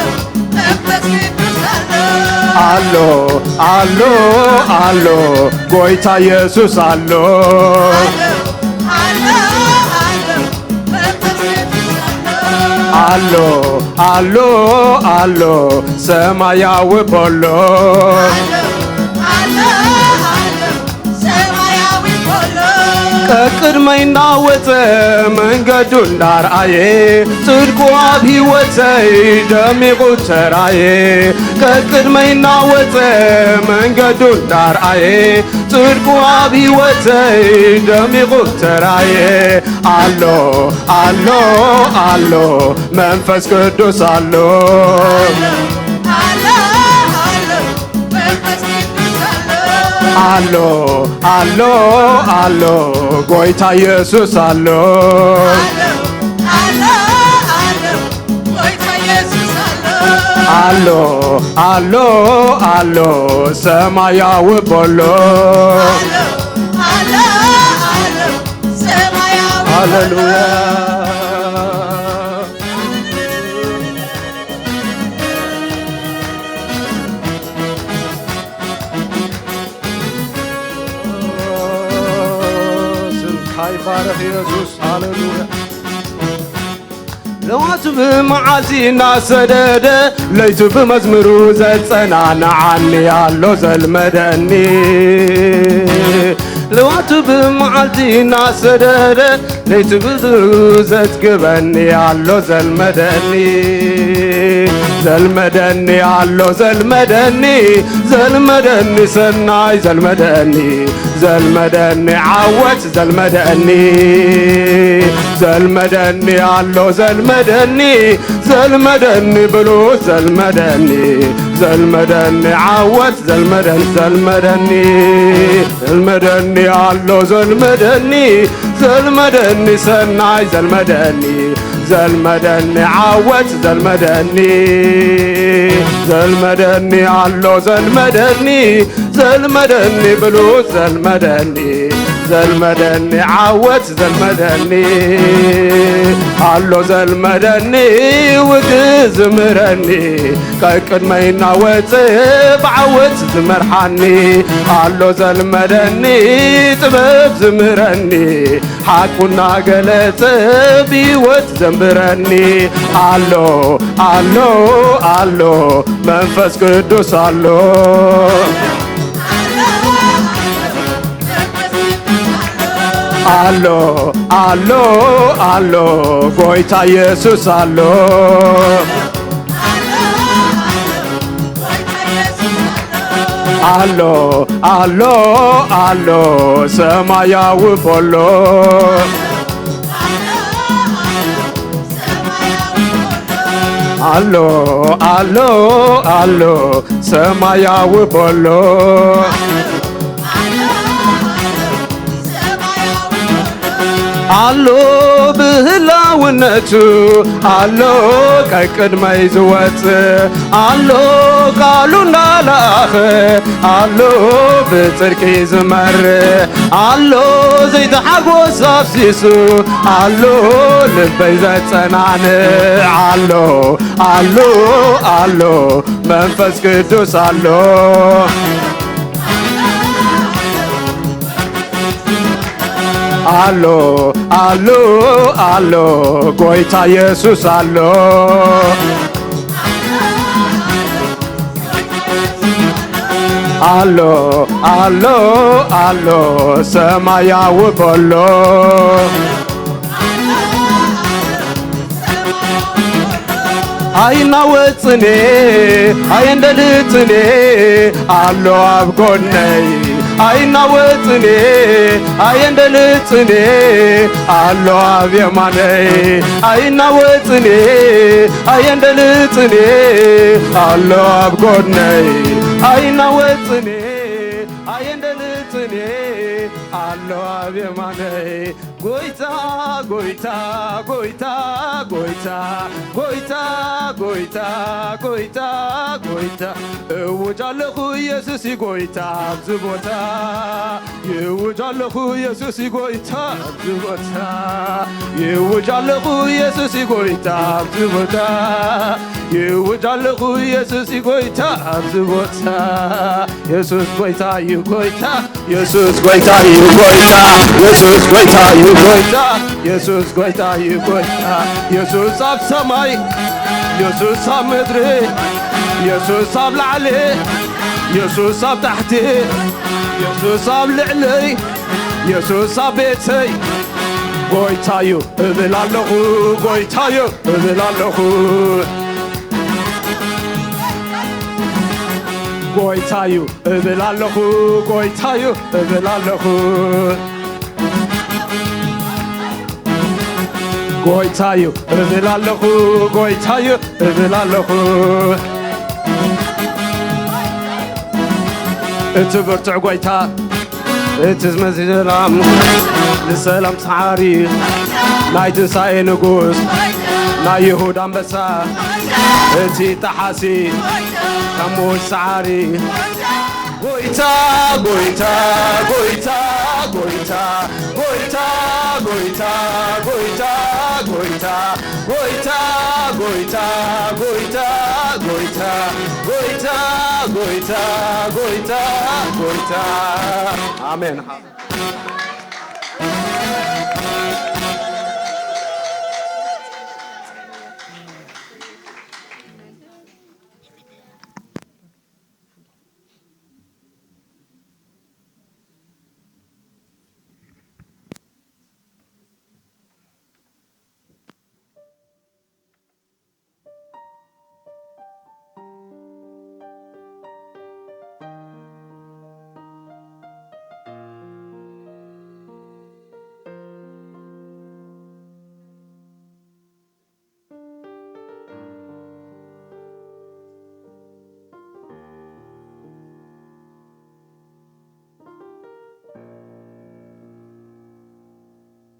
መንፈስ ቅዱስ ኣሎ። ኣሎ ኣሎ ኣሎ ጎይታ ኢየሱስ ኣሎ። ኣሎ ኣሎ ኣሎ መንፈስ ቅዱስ ኣሎ። ኣሎ ኣሎ ኣሎ ሰማያዊ ቦሎ። ኣሎ ኣሎ ኣሎ ሰማያዊ ቦሎ። ቀቅድመይ እናወፀ መንገዱ እንዳርኣየ ጽድቁ ኣብ ህይወተይ ደሚቑ ተራየ። ቀቅድመይ እናወፀ መንገዱ እንዳርኣየ ጽድቁ ኣብ ህይወተይ ደሚቑ ተራየ። ኣሎ ኣሎ ኣሎ መንፈስ ቅዱስ ኣሎ። ኣሎ ኣሎ ኣሎ መንፈስ ቅዱስ ኣሎ። ኣሎ ኣሎ ኣሎ ጎይታ ኢየሱስ ኣሎ። ኣሎ ኣሎ ኣሎ ጎይታ ኢየሱስ ኣሎ። ኣሎ ኣሎ ኣሎ ሰማያዊ ቦሎ። ኣሎ ኣሎ ኣሎ ሰማያዊ ሃሌሉያ። ስምካ ይባረኽ ኢየሱስ። ሃሌሉያ። ለዋቱ ብመዓልቲ እናሰደደ ለይቱ ብመዝሙሩ ዘጸናንዓኒ ኣሎ ዘልመደኒ። ለዋቱ ብመዓልቲ እናሰደደ ለይቱ ብዝሩ ዘጽግበኒ ኣሎ ዘልመደኒ። ዘልመደኒ ኣሎ ዘልመደኒ፣ ዘልመደኒ ሰናይ ዘልመደኒ፣ ዘልመደኒ ዓወት ዘልመደኒ። ዘልመደኒ ኣሎ ዘልመደኒ፣ ዘልመደኒ ብሉ ዘልመደኒ፣ ዘልመደኒ ዓወት ዘልመደኒ፣ ዘልመደኒ። ዘልመደኒ ኣሎ ዘልመደኒ፣ ዘልመደኒ ሰናይ ዘልመደኒ፣ ዘልመደኒ ዓወት ዘልመደኒ። ዘልመደኒ ኣሎ ዘልመደኒ፣ ዘልመደኒ ብሉ ዘልመደኒ፣ ዘልመደኒ ዓወት ዘልመደኒ። ኣሎ ዘልመደኒ ውግ ዝምረኒ፣ ቀቅድመይ እናወፀ ብዓወት ዝመርሓኒ። ኣሎ ዘልመደኒ ጥበብ ዝምህረኒ፣ ሓቁ እናገለፀ ብህይወት ዘንብረኒ። ኣሎ ኣሎ ኣሎ መንፈስ ቅዱስ ኣሎ። ኣሎ ኣሎ ኣሎ ጎይታ ኢየሱስ ኣሎ። ኣሎ ኣሎ ኣሎ ሰማያዊ ቦሎ። ኣሎ ኣሎ ኣሎ ሰማያዊ ቦሎ። ኣሎ ብህላውነቱ ኣሎ ቀቅድመይ ዝወፅእ ኣሎ ቃሉ እንዳለኣኸ ኣሎ ብፅድቂ ዝመርእ ኣሎ ዘይተሓጎስ ኣፍሲሱ ኣሎ ልበይ ዘፀናንዕ ኣሎ ኣሎ ኣሎ መንፈስ ቅዱስ ኣሎ። ኣሎ ኣሎ ኣሎ ጎይታ ኢየሱስ ኣሎ። ኣሎ ኣሎ ኣሎ ሰማያዊ ቦሎ። ኣይናወፅኔ ኣየንደልፅኔ ኣሎ ኣብ ጎነይ ኣይናወጽኔ ኣየንደልጽኔ ኣሎ ኣብ የማነይ። ኣይናወጽኔ ኣየንደልጽኔ ኣሎ ኣብ ጎድነይ። ኣይናወጽኔ ኣየንደልጽኔ ኣሎ ኣብ የማነይ። ጎይታ ጎይታ ጎይታ ጎይታ ጎይታ ጎይታ ጎይታ ጎይታ እውጅ ኣለኹ ኢየሱስ እዩ ጎይታ ኣብዚ ቦታ። ይውጅ ኣለኹ ኢየሱስ እዩ ጎይታ ኣብዚ ቦታ። ይውጅ ኣለኹ ኢየሱስ እዩ ጎይታ ኣብዚ ቦታ። ይውጅ ኣለኹ ኢየሱስ እዩ ጎይታ ኣብዚ ቦታ። ኢየሱስ ጎይታ እዩ ጎይታ። ኢየሱስ ጎይታ እዩ ጎይታ። ኢየሱስ ጎይታ እዩ ጎይታ። ኢየሱስ ጎይታ እዩ ጎይታ። ኢየሱስ ኣብ ሰማይ፣ ኢየሱስ ኣብ ምድሪ፣ ኢየሱስ ኣብ ላዕሊ፣ ኢየሱስ ኣብ ታሕቲ፣ ኢየሱስ ኣብ ልዕለይ፣ ኢየሱስ ኣብ ቤተይ። ጎይታ እዩ እብል ኣለኹ፣ ጎይታ እዩ እብል ኣለኹ። ጎይታ እዩ እብል ኣለኹ፣ ጎይታ እዩ እብል ኣለኹ። ጎይታ እዩ እብል ኣለኹ፣ ጎይታ እዩ እብል ኣለኹ። እቲ ብርቱዕ ጎይታ፣ እቲ ዝመጽእ ሰላም፣ ንሰላም ሰዓሪ፣ ናይ ትንሳኤ ንጉስ፣ ናይ ይሁዳ ኣንበሳ፣ እቲ ጠሓሲ፣ ካብ ሞት ሰዓሪ። ጎይታ፣ ጎይታ፣ ጎይታ፣ ጎይታ፣ ጎይታ፣ ጎይታ፣ ጎይታ፣ ጎይታ፣ ጎይታ፣ ጎይታ፣ ጎይታ፣ ጎይታ፣ ጎይታ፣ ጎይታ፣ ጎይታ፣ ጎይታ። ኣሜን።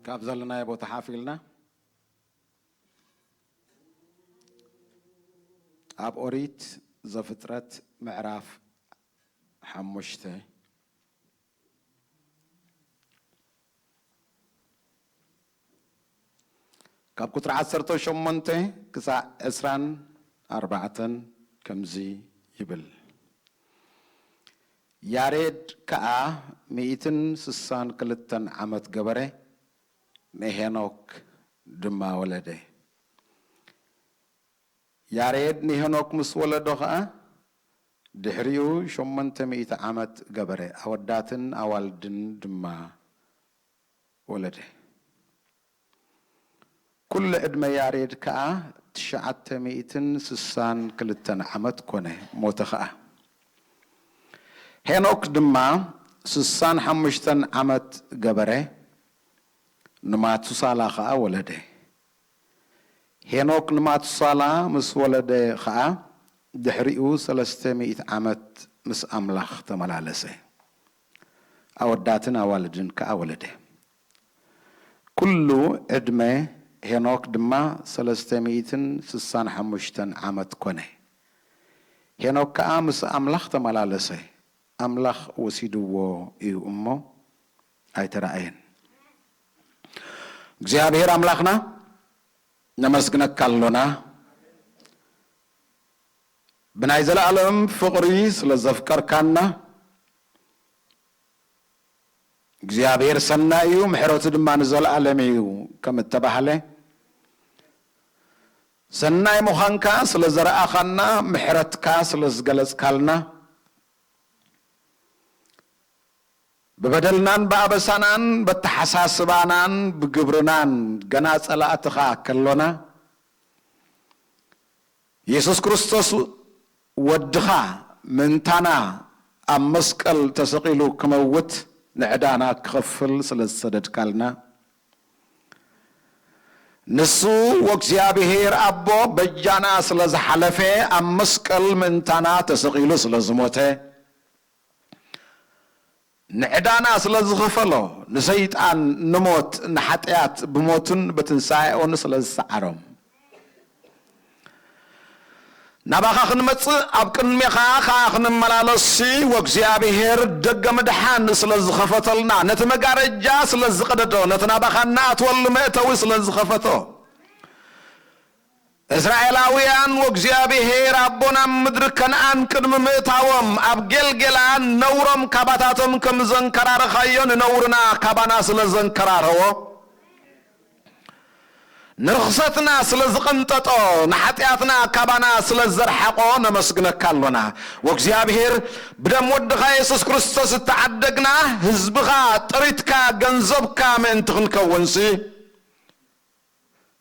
ካብ ዘለናዮ ቦታ ሓፍ ኢልና ኣብ ኦሪት ዘፍጥረት ምዕራፍ ሓሙሽተ ካብ ቁጽሪ ዓሰርተ ሸሞንተ ክሳዕ ዕስራን ኣርባዕተን ከምዚ ይብል። ያሬድ ከኣ ሚእትን ስሳን ክልተን ዓመት ገበረ፣ ንሄኖክ ድማ ወለደ። ያሬድ ንሄኖክ ምስ ወለዶ ኸኣ፣ ድሕሪኡ ሸሞንተ ሚእቲ ዓመት ገበረ፣ ኣወዳትን ኣዋልድን ድማ ወለደ። ኩሉ ዕድመ ያሬድ ከኣ ትሽዓተ ሚእትን ስሳን ክልተን ዓመት ኮነ፣ ሞተ ኸኣ። ሄኖክ ድማ ስሳን ሓሙሽተን ዓመት ገበረ፣ ንማቱሳላ ኸኣ ወለደ። ሄኖክ ንማቱሳላ ምስ ወለደ ኸኣ፣ ድሕሪኡ ሰለስተ ሚእቲ ዓመት ምስ ኣምላኽ ተመላለሰ። ኣወዳትን ኣዋልድን ከኣ ወለደ። ኩሉ ዕድመ ሄኖክ ድማ ሰለስተ ሚእትን ስሳን ሓሙሽተን ዓመት ኮነ። ሄኖክ ከኣ ምስ ኣምላኽ ተመላለሰ። ኣምላኽ ወሲድዎ እዩ እሞ ኣይተራእየን። እግዚኣብሔር ኣምላኽና ነመስግነካ ኣሎና። ብናይ ዘለኣለም ፍቕሪ ስለ ዘፍቀርካና፣ እግዚኣብሔር ሰናይ እዩ፣ ምሕረቱ ድማ ንዘለኣለም እዩ ከም እተባህለ፣ ሰናይ ምዃንካ ስለ ዘረኣኻና፣ ምሕረትካ ስለ ዝገለጽካልና፣ ብበደልናን ብኣበሳናን በተሓሳስባናን ብግብርናን ገና ጸላእትኻ ከሎና፣ የሱስ ክርስቶስ ወድኻ ምእንታና ኣብ መስቀል ተሰቒሉ ክመውት ንዕዳና ክኸፍል ስለ ዝሰደድካልና፣ ንሱ ወእግዚኣብሔር ኣቦ በጃና ስለ ዝሓለፈ፣ ኣብ መስቀል ምእንታና ተሰቒሉ ስለ ዝሞተ፣ ንዕዳና ስለ ዝኸፈሎ፣ ንሰይጣን ንሞት፣ ንሓጢኣት ብሞቱን ብትንሳኤኡን ስለ ዝሰዓሮም፣ ናባኻ ክንመጽእ ኣብ ቅድሜኻ ኸኣ ክንመላለስሲ ወእግዚኣብሔር ደገ ምድሓን ስለ ዝኸፈተልና፣ ነቲ መጋረጃ ስለ ዝቐደዶ፣ ነቲ ናባኻ እንኣትወሉ መእተዊ ስለ ዝኸፈቶ፣ እስራኤላውያን ወእግዚኣብሔር ኣቦ ናብ ምድሪ ከነኣን ቅድሚ ምእታዎም ኣብ ጌልጌላ ነውሮም ካባታቶም ከም ዘንከራረኻዮ ንነውርና ካባና ስለ ዘንከራረዎ፣ ንርኽሰትና ስለ ዝቐንጠጦ፣ ንሓጢኣትና ካባና ስለ ዘርሓቖ ነመስግነካ ኣሎና። ወእግዚኣብሔር ብደም ወድኻ የሱስ ክርስቶስ እተዓደግና ህዝብኻ ጥሪትካ ገንዘብካ ምእንቲ ክንከውንሲ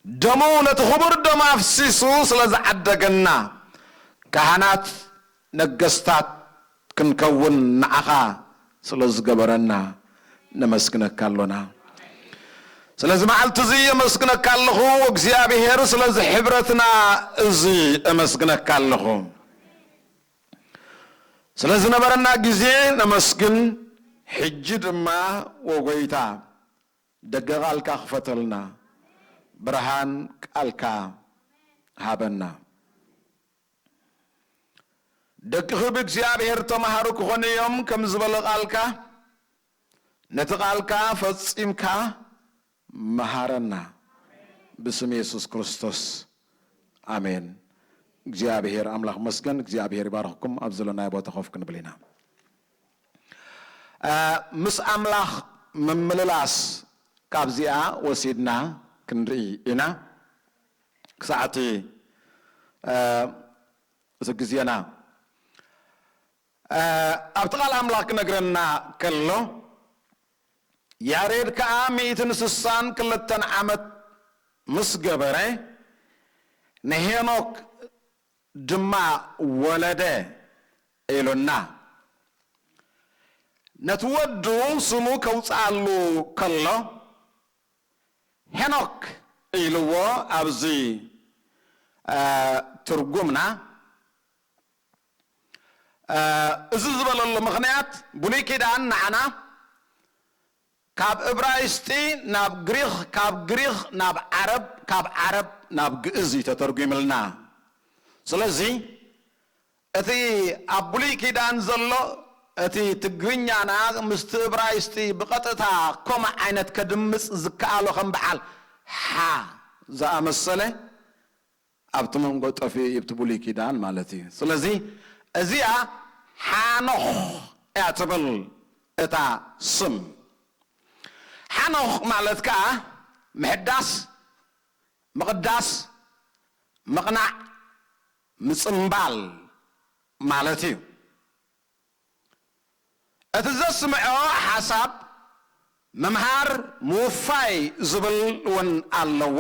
ደሙ ነቲ ክቡር ደም ኣፍሲሱ ስለ ዝዓደገና ካህናት ነገስታት ክንከውን ንዓኻ ስለ ዝገበረና ነመስግነካ ኣሎና። ስለዚ መዓልቲ እዚ የመስግነካ ኣለኹ እግዚኣብሔር፣ ስለዚ ሕብረትና እዚ እመስግነካ ኣለኹ። ስለ ዝነበረና ግዜ ነመስግን። ሕጂ ድማ ወጎይታ ደገ ቃልካ ክፈተልና፣ ብርሃን ቃልካ ሃበና። ደቅኺ ብእግዚኣብሔር ተማሃሩ ክኾኑ እዮም ከም ዝበለ ቃልካ፣ ነቲ ቃልካ ፈጺምካ መሃረና። ብስም የሱስ ክርስቶስ ኣሜን። እግዚኣብሔር ኣምላኽ መስገን። እግዚኣብሔር ይባርኽኩም። ኣብ ዘለናዮ ቦታ ኮፍ ክንብል ኢና። እ፣ ምስ ኣምላኽ ምምልላስ ካብዚኣ ወሲድና ክንርኢ ኢና። ክሳዕ እቲ፣ እ፣ እቲ ግዜና፣ እ፣ ኣብቲ ቃል ኣምላኽ ክነግረና ከሎ፣ ያሬድ ከኣ ሚእትን ስሳን ክልተን ዓመት ምስ ገበረ፣ ንሄኖክ ድማ ወለደ ኢሉና። ነቲ ወዱ ስሙ ከውጽኣሉ ከሎ፣ ሄኖክ ኢልዎ ኣብዚ፣ እ፣ ትርጉምና። እ፣ እዚ ዝበለሉ ምኽንያት፣ ብሉይ ኪዳን ንዓና ካብ እብራይስጢ ናብ ግሪኽ፣ ካብ ግሪኽ ናብ ዓረብ፣ ካብ ዓረብ ናብ ግእዝ እዩ ተተርጒምልና። ስለዚ እቲ ኣብ ብሉይ ኪዳን ዘሎ፣ እቲ ትግርኛና ምስቲ እብራይስጢ ብቐጥታ ከምኡ ዓይነት ከድምጽ ዝከኣሎ፣ ከም በዓል ሓ ዝኣመሰለ ኣብቲ መንጎ ጠፊኡ እዩ፣ ኣብቲ ብሉይ ኪዳን ማለት እዩ። ስለዚ እዚኣ ሓኖኽ እያ ትብል እታ ስም። ሓኖኽ ማለት ከኣ ምሕዳስ፣ ምቕዳስ፣ ምቕናዕ፣ ምጽምባል ማለት እዩ። እቲ ዘስምዖ ሓሳብ ምምሃር፣ ምውፋይ ዝብል እውን ኣለዎ።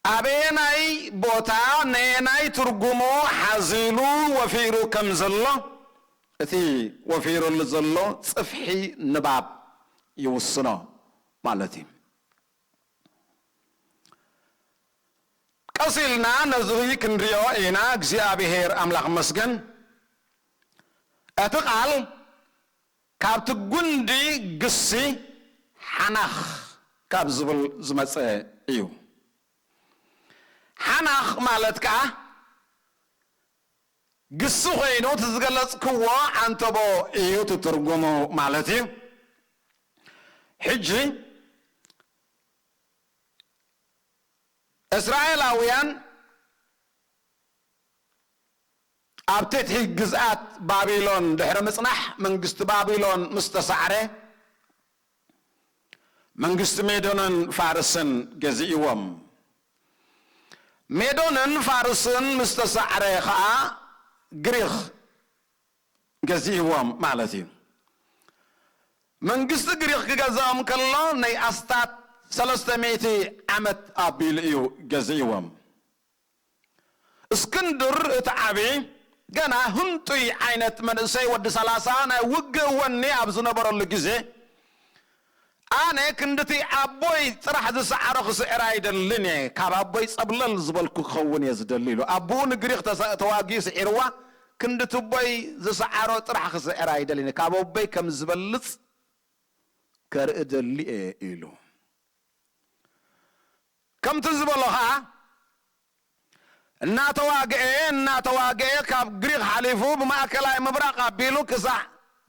ኣበየናይ ቦታ ነየናይ ትርጉሙ ሓዚሉ ወፊሩ ከም ዘሎ፣ እቲ ወፊሩሉ ዘሎ ጽፍሒ ንባብ ይውስኖ ማለት እዩ። ቀስ ኢልና ነዚ ክንሪኦ ኢና። እግዚኣብሔር ኣምላኽ መስገን። እቲ ቃል ካብቲ ጉንዲ ግሲ ሓናኽ ካብ ዝብል ዝመጸ እዩ። ሓናኽ ማለት ከኣ ግሲ ኮይኑ እቲ ዝገለጽክዎ ዓንተቦ እዩ ትትርጉሙ ማለት እዩ። ሕጂ እስራኤላውያን ኣብ ትሕቲ ግዝኣት ባቢሎን ድሕሪ ምጽናሕ፣ መንግስቲ ባቢሎን ምስ ተሳዕረ፣ መንግስቲ ሜዶንን ፋርስን ገዚእዎም። ሜዶንን ፋርስን ምስ ተሳዕረ ኸኣ፣ ግሪኽ ገዚእዎም ማለት እዩ። መንግስቲ ግሪኽ ክገዝኦም ከሎ፣ ናይ ኣስታት ሰለስተ ሚእቲ ዓመት ኣቢሉ እዩ ገዚእዎም። እስክንድር እቲ ዓቢ ገና ህንጡይ ዓይነት መንእሰይ ወዲ ሰላሳ ናይ ውግእ ወኒ ኣብ ዝነበረሉ ግዜ፣ ኣነ ክንድቲ ኣቦይ ጥራሕ ዝሰዓሮ ክስዕር ኣይደልን እየ፣ ካብ ኣቦይ ጸብለል ዝበልኩ ክኸውን እየ ዝደሊ ኢሉ። ኣቦኡ ንግሪኽ ተሳ-፣ ተዋጊኡ ስዒርዋ፣ ክንድቲ ኣቦይ ዝሰዓሮ ጥራሕ ክስዕር ኣይደልን እየ፣ ካብ ኣቦይ ከም ዝበልጽ ከርኢ ደሊ እየ ኢሉ። ከምቲ ዝበሎ ኸዓ እናተዋግአ እናተዋግአ ካብ ግሪኽ ሓሊፉ ብማእከላይ ምብራቕ ኣቢሉ ክሳዕ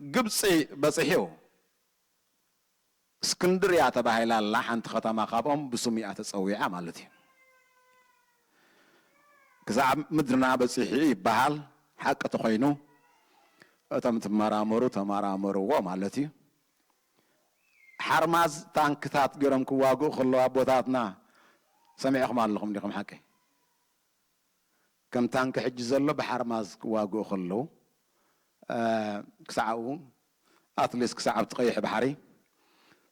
ግብፂ በፂሑ። እስክንድርያ ተባሂላ ኣላ ሓንቲ ከተማ ካብኦም ብስሙ እያ ተፀዊዓ ማለት እዩ። ክሳዕ ምድርና በፂሑ ይበሃል። ሓቂ ተኾይኑ እቶም ትመራመሩ ተመራመርዎ ማለት እዩ። ሓርማዝ ታንክታት ገይሮም ክዋግኡ ከለዉ ኣቦታትና ሰሚዕኹም ኣለኹም ዲኹም ሓቂ? ከም ታንኪ ሕጂ ዘሎ ብሓርማዝ ክዋግኡ ከለዉ፣ እ፣ ክሳዕ ኣብኡ፣ ኣትሊስት ክሳዕ ኣብቲ ቀይሕ ባሕሪ።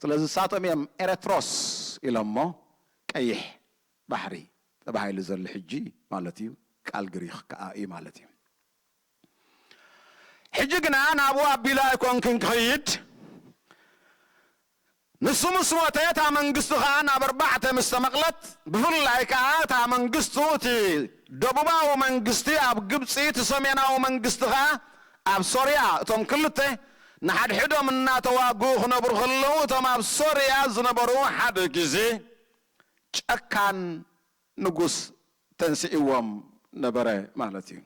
ስለዚ ንሳቶም እዮም ኤረትሮስ ኢሎሞ፣ ቀይሕ ባሕሪ ተባሂሉ ዘሎ ሕጂ ማለት እዩ። ቃል ግሪኽ ከኣ እዩ ማለት እዩ። ሕጂ ግና ናብኡ ኣቢሉ ኣይኮንኩን ክኸይድ፣ ንሱ ምስ ሞተ እታ መንግስቱ ኸኣ ናብ ኣርባዕተ ምስ ተመቕለት፣ ብፍላይ ከኣ እታ መንግስቱ፣ እቲ ደቡባዊ መንግስቲ ኣብ ግብጺ፣ እቲ ሰሜናዊ መንግስቲ ኸኣ ኣብ ሶርያ፣ እቶም ክልተ ንሓድሕዶም እናተዋግኡ ክነብሩ ከለዉ፣ እቶም ኣብ ሶርያ ዝነበሩ ሓደ ግዜ ጨካን ንጉስ ተንስእዎም ነበረ ማለት እዩ።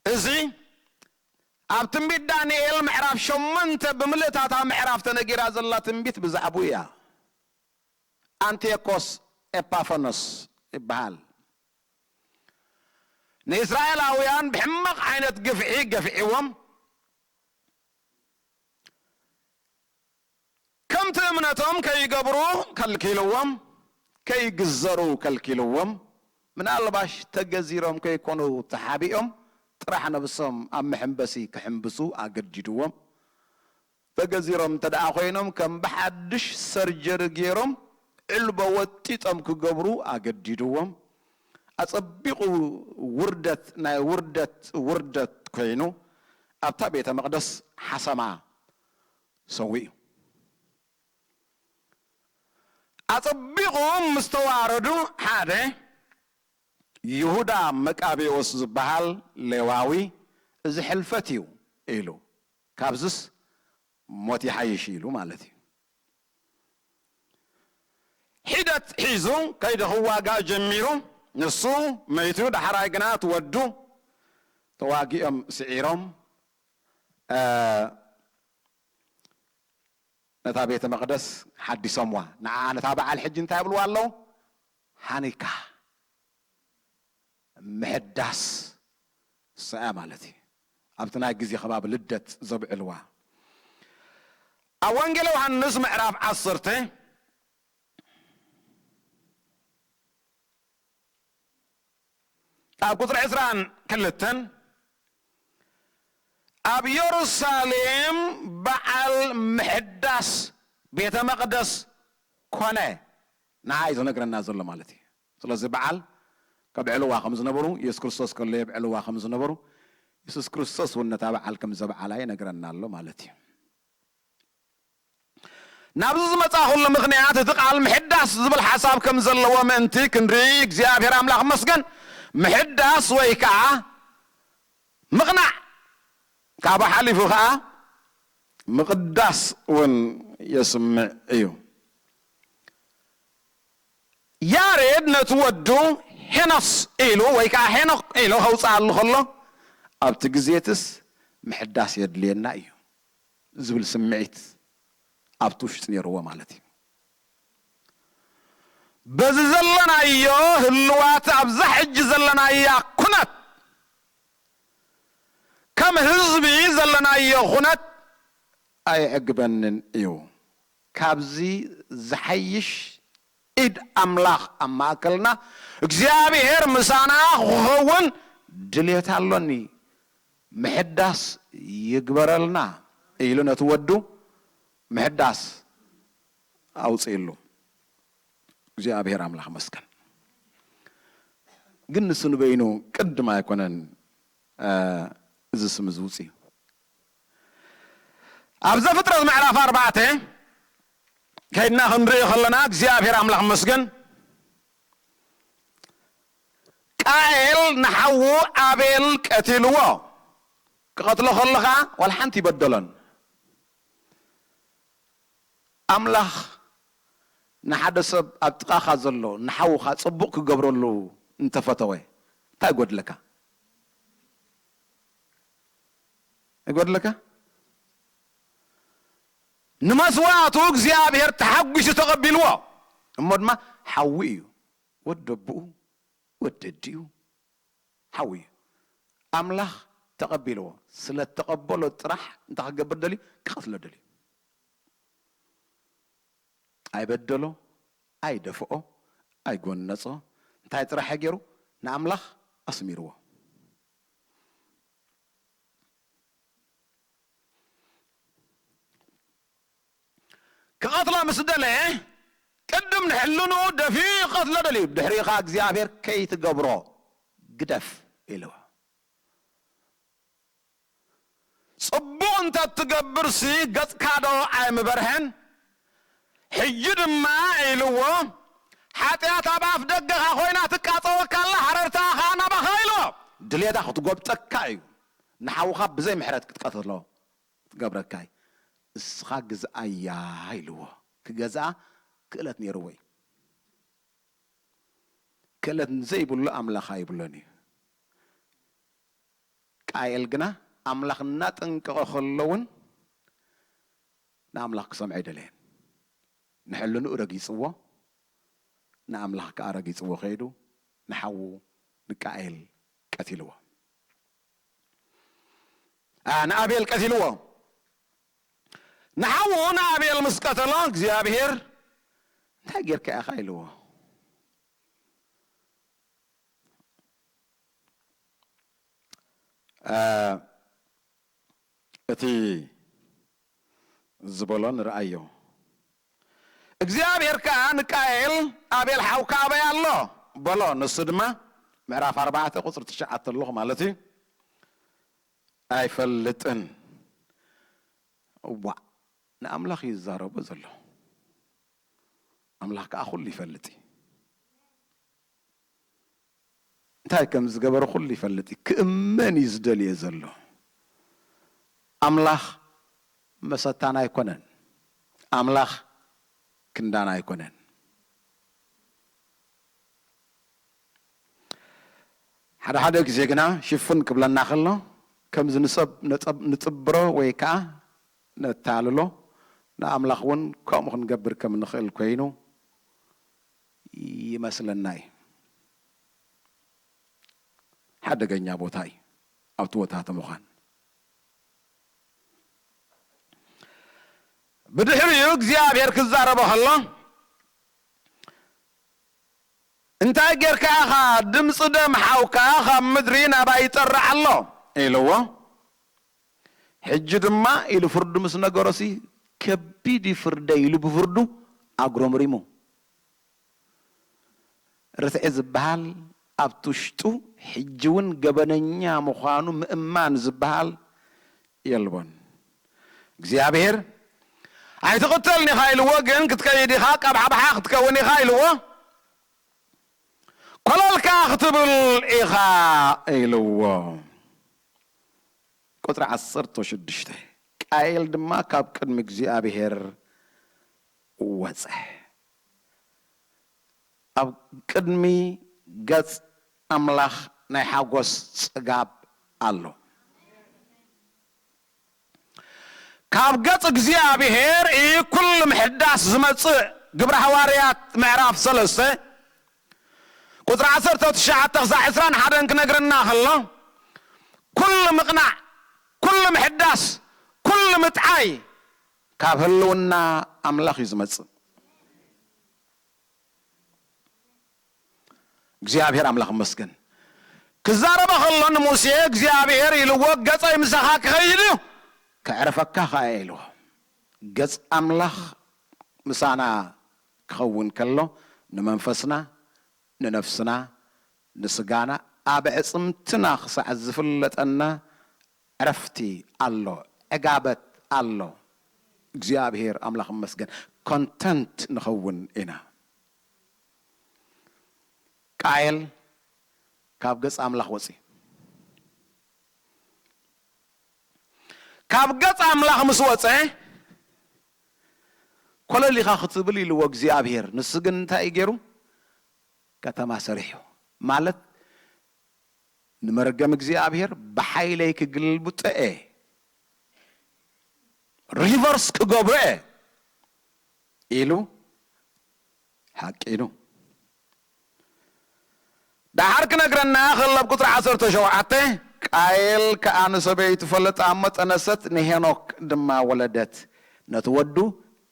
እዚ ኣብ ትንቢት ዳንኤል ምዕራፍ ሸሞንተ ብምልእታታ ምዕራፍ ተነጊራ ዘላ ትንቢት ብዛዕባኡ እያ። ኣንቲዮኮስ ኤፓፈኖስ ይበሃል። ንእስራኤላውያን ብሕማቕ ዓይነት ግፍዒ ገፍዒዎም፣ ከምቲ እምነቶም ከይገብሩ ከልኪልዎም፣ ከይግዘሩ ከልኪልዎም፣ ምናልባሽ ተገዚሮም ከይኮኑ ተሓቢኦም ጥራሕ ነብሶም ኣብ መሐንበሲ ክሕንብሱ ኣገዲድዎም። ተገዚሮም እንተ ደኣ ኮይኖም ከም ብሓድሽ ሰርጀሪ ገይሮም ዕልቦ ወጢጦም ክገብሩ ኣገዲድዎም። ኣጸቢቑ ውርደት ናይ ውርደት ውርደት ኮይኑ ኣብታ ቤተ መቕደስ ሓሰማ ሰዊኡ። ኣጸቢቑ ምስ ተዋረዱ ሓደ ይሁዳ መቃቤዎስ ዝበሃል ሌዋዊ እዚ ሕልፈት እዩ ኢሉ፣ ካብዝስ ሞት ይሓይሽ ኢሉ ማለት እዩ። ሒደት ሒዙ ከይደ ክዋጋእ ጀሚሩ፣ ንሱ መይቱ፣ ዳሕራይ ግና እቲ ወዱ ተዋጊኦም ስዒሮም፣ እ፣ ነታ ቤተ መቕደስ ሓዲሶምዋ። ንዓ ነታ በዓል ሕጂ እንታይ ይብልዋ ኣለዉ? ሃኒካ፣ ምሕዳስ፣ እሳ እያ ማለት እዩ። ኣብቲ ናይ ግዜ ከባቢ ልደት ዘብዕልዋ። ኣብ ወንጌል ዮሃንስ ምዕራፍ ዓሰርተ ኣብ ቁጽሪ ዕስራን ክልተን፣ ኣብ የሩሳሌም በዓል ምሕዳስ ቤተ መቕደስ ኮነ። ንዓ እዩ ዝነግረና ዘሎ ማለት እዩ። ስለዚ በዓል ከብዕልዋ ከም ዝነበሩ፣ የሱስ ክርስቶስ ከሎ የብዕልዋ ከም ዝነበሩ፣ የሱስ ክርስቶስ እውን ነታ በዓል ከም ዘብዓላ ይነግረና ኣሎ ማለት እዩ። ናብዚ ዝመጻኹሉ ምኽንያት፣ እቲ ቃል ምሕዳስ ዝብል ሓሳብ ከም ዘለዎ ምእንቲ ክንርኢ፣ እግዚኣብሔር ኣምላኽ መስገን። ምሕዳስ ወይ ከኣ ምቕናዕ፣ ካብኡ ሓሊፉ ከኣ ምቕዳስ እውን የስምዕ እዩ። ያሬድ ነቲ ወዱ ሄኖስ ኢሉ ወይ ከኣ ሄኖክ ኢሉ ከውጽኣሉ ከሎ፣ ኣብቲ ግዜትስ ምሕዳስ የድልየና እዩ ዝብል ስምዒት ኣብቲ ውሽጢ ነይርዎ ማለት እዩ። በዚ ዘለናዮ ህልዋት፣ ኣብዛ ሕጂ ዘለናያ ኩነት፣ ከም ህዝቢ ዘለናዮ ኩነት ኣየዕግበንን እዩ። ካብዚ ዝሓይሽ ኢድ ኣምላኽ ኣብ ማእከልና፣ እግዚኣብሔር ምሳና ክኸውን ድልየት ኣሎኒ። ምሕዳስ ይግበረልና ኢሉ ነቲ ወዱ ምሕዳስ ኣውፅእሉ። እግዚኣብሔር ኣምላኽ መስገን። ግን ንሱ ንበይኑ ቅድም ኣይኮነን፣ እ፣ እዚ ስም እዚ ውፅኡ። ኣብ ዘፍጥረት ምዕራፍ ኣርባዕተ ከይድና ክንርኢ ከለና፣ እግዚኣብሔር ኣምላኽ መስገን፣ ቃኤል ንሓዉ ኣቤል ቀቲልዎ። ክቐትሎ ከለኻ ዋላ ሓንቲ ይበደሎን። ኣምላኽ ንሓደ ሰብ ኣብ ጥቓኻ ዘሎ ንሓውኻ ጽቡቕ ክገብረሉ እንተፈተወ እንታይ ይጎድለካ? ይጎድለካ? ንመስዋእቱ እግዚኣብሔር ተሓጒሱ ተቐቢልዎ። እሞ ድማ ሓዉ እዩ፣ ወዲ ኣቦኡ፣ ወዲ ኣዲኡ ሓዉ እዩ። ኣምላኽ ተቐቢልዎ። ስለ እተቐበሎ ጥራሕ እንታይ ክገብር ደልዩ? ክቐትሎ ደልዩ። ኣይበደሎ፣ ኣይደፍኦ፣ ኣይጎነጾ። እንታይ ጥራሕ ገይሩ? ንኣምላኽ ኣስሚርዎ። ክቐትሎ ምስ ደለየ፣ ቅድም ንሕልንኡ ደፊኡ ክቐትሎ ደልዩ። ብድሕሪኡ ኸዓ እግዚኣብሔር ከይትገብሮ ግደፍ ኢልዎ። ጽቡቕ እንተ ትገብርሲ ገጽካ ዶ ኣይምበርሀን? ሕጂ ድማ ኢልዎ፣ ሓጢኣት ኣብ ኣፍ ደገኻ ኮይና ትቃጸወካ ኣላ፣ ሃረርታኣ ኸዓ ናባኻ ኢልዎ። ድሌታ ክትጎብጠካ እዩ። ንሓውኻ ብዘይ ምሕረት ክትቀትሎ ትገብረካ እዩ። እስኻ ግዝኣያ ኢልዎ። ክገዝኣ ክእለት ነይርዎ እዩ። ክእለት ዘይብሉ ኣምላኽ ኣይብሎን እዩ። ቃኤል ግና ኣምላኽ እናጠንቀቐ ከሎ እውን ንኣምላኽ ክሰምዖ ኣይደለየን። ንሕልንኡ ረጊጽዎ፣ ንኣምላኽ ከኣ ረጊጽዎ ከይዱ ንሓዉ ንቃኤል ቀቲልዎ። ኣ፣ ንኣቤል ቀቲልዎ። ንሓዉ ንኣቤል ምስ ቀተሎ እግዚኣብሔር እንታይ ጌርካ ኢኻ ኢልዎ። እ፣ እቲ ዝበሎ ንርኣዮ። እግዚኣብሔር ከኣ ንቃኤል፣ "ኣቤል ሓውካ ኣበይ ኣሎ?" በሎ። ንሱ ድማ ምዕራፍ ኣርባዕተ ቁጽሪ ትሽዓተ ኣለኹ ማለት እዩ። "ኣይፈልጥን።" እዋእ፣ ንኣምላኽ እዩ ዝዛረቦ ዘሎ። ኣምላኽ ከኣ ኩሉ ይፈልጥ እዩ። እንታይ ከም ዝገበረ ኩሉ ይፈልጥ እዩ። ክእመን እዩ ዝደልዮ ዘሎ። ኣምላኽ መሰታና ኣይኮነን። ኣምላኽ ክንዳና ኣይኮነን። ሓደ ሓደ ግዜ ግና ሽፍን ክብለና ከሎ፣ ከምዚ ንሰብ ነጸብ-፣ ንጽብሮ ወይ ከኣ ነታልሎ፣ ንኣምላኽ እውን ከምኡ ክንገብር ከም ንኽእል ኮይኑ ይመስለና እዩ። ሓደገኛ ቦታ እዩ ኣብቲ ቦታ እቲ ምዃን። ብድሕሪኡ እግዚኣብሔር ክዛረቦ ከሎ፣ "እንታይ ጌርካ ኢኻ? ድምፂ ደም ሓውካ ካብ ምድሪ ናባይ ይጠርዕ ኣሎ" ኢልዎ። ሕጂ ድማ ኢሉ ፍርዱ ምስ ነገሮሲ፣ "ከቢድ እዩ ፍርደይ" ኢሉ ብፍርዱ ኣጉረምሪሙ። ርትዒ ዝበሃል ኣብቲ ውሽጡ ሕጂ እውን ገበነኛ ምዃኑ ምእማን ዝበሃል የልቦን። እግዚኣብሔር "ኣይትቕተልን ኢኻ" ኢልዎ፣ ግን ክትከይድ ኢኻ፣ ቀብሓብሓ ክትከውን ኢኻ ኢልዎ። "ኮለልካ ክትብል ኢኻ" ኢልዎ። ቁጽሪ ዓሰርተ ሽዱሽተ፣ ቃየል ድማ ካብ ቅድሚ እግዚኣብሔር ወጸ። ኣብ ቅድሚ ገጽ ኣምላኽ ናይ ሓጎስ ጽጋብ ኣሎ። ካብ ገጽ እግዚኣብሔር እዩ ኩሉ ምሕዳስ ዝመጽእ። ግብረ ሃዋርያት ምዕራፍ ሰለስተ ቁጽሪ ዓሰርተ ትሽዓተ ክሳዕ ዕስራን ሓደን ክነግረና ከሎ፣ ኩሉ ምቕናዕ፣ ኩሉ ምሕዳስ፣ ኩሉ ምጥዓይ ካብ ህልውና ኣምላኽ እዩ ዝመጽእ። እግዚኣብሔር ኣምላኽ ይመስገን። ክዛረቦ ከሎ ንሙሴ እግዚኣብሔር ኢልዎ፣ "ገጸይ ምሳኻ ክኸይድ እዩ፣ ከዕርፈካ ኸኣ እየ" ኢልዎ። ገጽ ኣምላኽ ምሳና ክኸውን ከሎ፣ ንመንፈስና፣ ንነፍስና፣ ንስጋና ኣብ ዕጽምትና ክሳዕ ዝፍለጠና ዕረፍቲ ኣሎ፣ ዕጋበት ኣሎ። እግዚኣብሔር ኣምላኽ ይመስገን። ኮንተንት ንኸውን ኢና። ቃየል ካብ ገጽ ኣምላኽ ወጺ። ካብ ገጽ ኣምላኽ ምስ ወጸ፣ ኮለል ኢኻ ክትብል ኢልዎ እግዚኣብሔር። ንሱ ግን እንታይ እዩ ገይሩ? ከተማ ሰሪሑ። ማለት ንመርገም እግዚኣብሔር ብሓይለይ ክግልብጦ እየ፣ ሪቨርስ ክገብሮ እየ ኢሉ ሓቂኑ። ደሓር ክነግረና ከሎ ኣብ ቁጽሪ ዓሰርተ ሸውዓተ፣ ቃየል ከኣ ንሰበይቱ ፈለጣ እሞ ጠነሰት፣ ንሄኖክ ድማ ወለደት። ነቲ ወዱ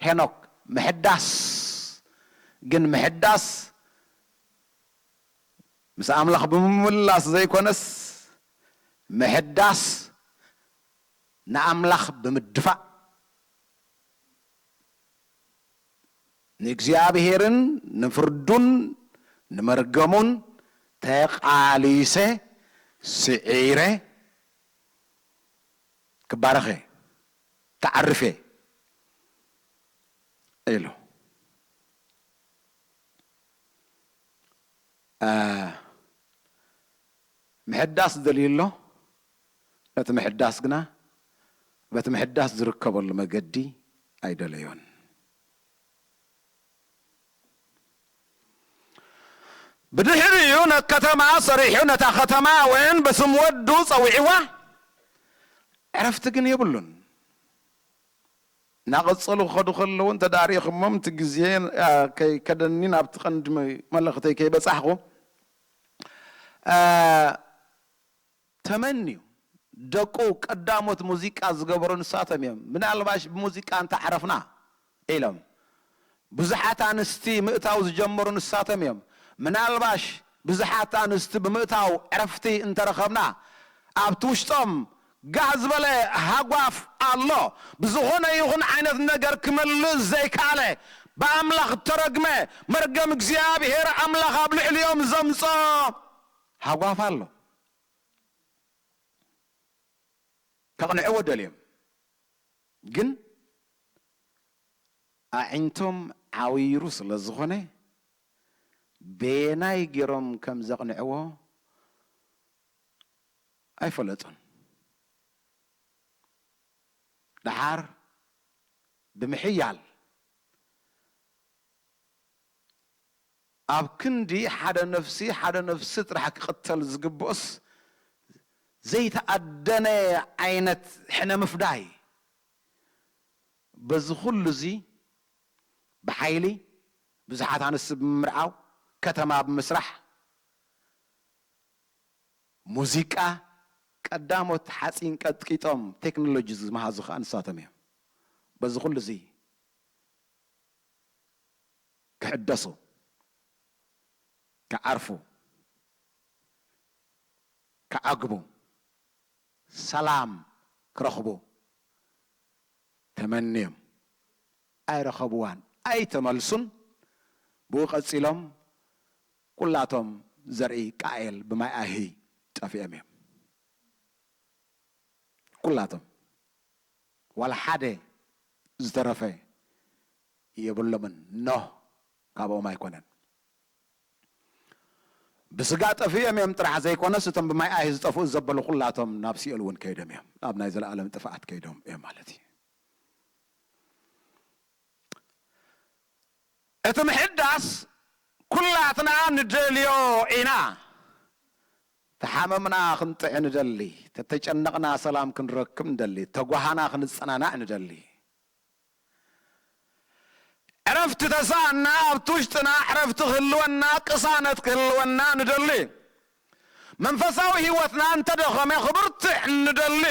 ሄኖክ ምሕዳስ፣ ግን ምሕዳስ ምስ ኣምላኽ ብምምላስ ዘይኮነስ፣ ምሕዳስ ንኣምላኽ ብምድፋእ፣ ንእግዚኣብሔርን ንፍርዱን ንመርገሙን ተቓሊሰ ስዒረ ክባረኸ ክዓርፌ ኢሉ። አ፣ ምሕዳስ ደልዩ ኣሎ። ነቲ ምሕዳስ ግና በቲ ምሕዳስ ዝርከበሉ መገዲ ኣይደለዮን። ብድሕሪኡ ነቲ ከተማ ሰሪሑ፣ ነታ ከተማ እውን በስም ወዱ ጸዊዕዋ፣ ዕረፍቲ ግን የብሉን። እናቐጸሉ ክኸዱ ከለዉ እንተ ደኣ ርኢኹሞም፣ እቲ ግዜ፣ አ፣ ከይከደኒ ናብቲ ቀንዲ መ-፣ መልእኽተይ ከይበጻሕኩ፣ አ፣ ተመንዩ ደቁ ቀዳሞት ሙዚቃ ዝገበሩ ንሳቶም እዮም። ምናልባሽ ብሙዚቃ እንተ ዓረፍና ኢሎም ብዙሓት ኣንስቲ ምእታው ዝጀመሩ ንሳቶም እዮም። ምናልባሽ ብዙሓት ኣንስቲ ብምእታው ዕረፍቲ እንተረኸብና፣ ኣብቲ ውሽጦም ጋህ ዝበለ ሃጓፍ ኣሎ። ብዝኾነ ይኹን ዓይነት ነገር ክመልእ ዘይከኣለ፣ ብኣምላኽ እተረግመ፣ መርገም እግዚኣብሔር ኣምላኽ ኣብ ልዕሊኦም ዘምጾ ሃጓፍ ኣሎ። ከቕንዕዎ ደልዮም፣ ግን ኣዒንቶም ዓዊሩ ስለ ዝኾነ፣ በየናይ ገይሮም ከም ዘቕንዕዎ ኣይፈለጡን። ደሓር ብምሕያል፣ ኣብ ክንዲ ሓደ ነፍሲ፣ ሓደ ነፍሲ ጥራሕ ክቕተል ዝግብኦስ፣ ዘይተኣደነ ዓይነት ሕነ ምፍዳይ። በዚ ኩሉ እዚ ብሓይሊ ብዙሓት ኣንስቲ ብምምርዓው፣ ከተማ ብምስራሕ፣ ሙዚቃ ቀዳሞት ሓፂን ቀጥቂጦም ቴክኖሎጂ ዝመሃዙ ከዓ ንሳቶም እዮም። በዚ ኩሉ እዚ ክሕደሱ፣ ክዓርፉ፣ ክዓግቡ፣ ሰላም ክረኽቡ ተመንዮም ኣይረኸብዋን፣ ኣይተመልሱን። ብኡ ቀጺሎም ኩላቶም ዘርኢ ቃኤል ብማይ ኣሂ ጠፊኦም እዮም። ኩላቶም ዋላ ሓደ ዝተረፈ የብሎምን። ኖህ ካብኦም ኣይኮነን። ብስጋ ጠፊኦም እዮም ጥራሕ ዘይኮነስ፣ እቶም ብማይ ኣሂ ዝጠፍኡ ዘበሉ ኩላቶም ናብ ሲኦል እውን ከይዶም እዮም። ናብ ናይ ዘለኣለም ጥፍኣት ከይዶም እዮም ማለት እዩ። እቲ ምሕዳስ ኩላትና ንደልዮ ኢና። ተሓመምና ክንጥዕ ንደሊ፣ ተተጨነቕና ሰላም ክንረክብ ንደሊ፣ ተጓሃና ክንጸናናዕ ንደሊ። ዕረፍቲ ተሳእና ኣብቲ ውሽጥና ዕረፍቲ ክህልወና፣ ቅሳነት ክህልወና ንደሊ። መንፈሳዊ ህይወትና እንተደኸመ ክብርትዕ ንደሊ።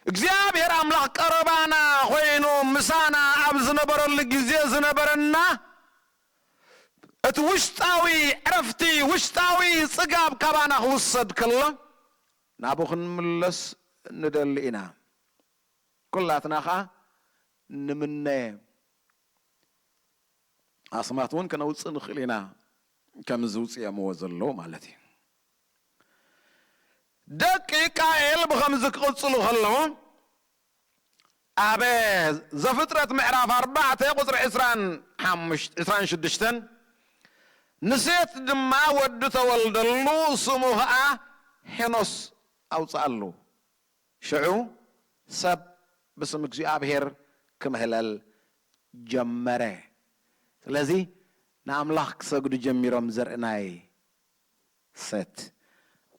እግዚኣብሔር ኣምላኽ ቀረባና ኮይኑ ምሳና ኣብ ዝነበረሉ ግዜ ዝነበረና እቲ ውሽጣዊ ዕረፍቲ፣ ውሽጣዊ ጽጋብ ካባና ክውሰድ ከሎ ናብኡ ክንምለስ ንደሊ ኢና። ኩላትና ኸኣ ንምነ። ኣስማት እውን ከነውጽእ ንኽእል ኢና። ከም ዝውፅኦምዎ ዘለዉ ማለት እዩ። ደቂ ቃኤል ብኸምዚ ክቕፅሉ ከለዉ ኣብ ዘፍጥረት ምዕራፍ ኣርባዕተ ቁፅሪ ዕስራን ሓሙሽተ ዕስራን ሽዱሽተን ንሴት ድማ ወዲ ተወልደሉ፣ ስሙ ኸዓ ሄኖስ ኣውፅኣሉ። ሽዑ ሰብ ብስም እግዚኣብሔር ክምህለል ጀመረ። ስለዚ ንኣምላኽ ክሰግዱ ጀሚሮም ዘርኢ ናይ ሴት።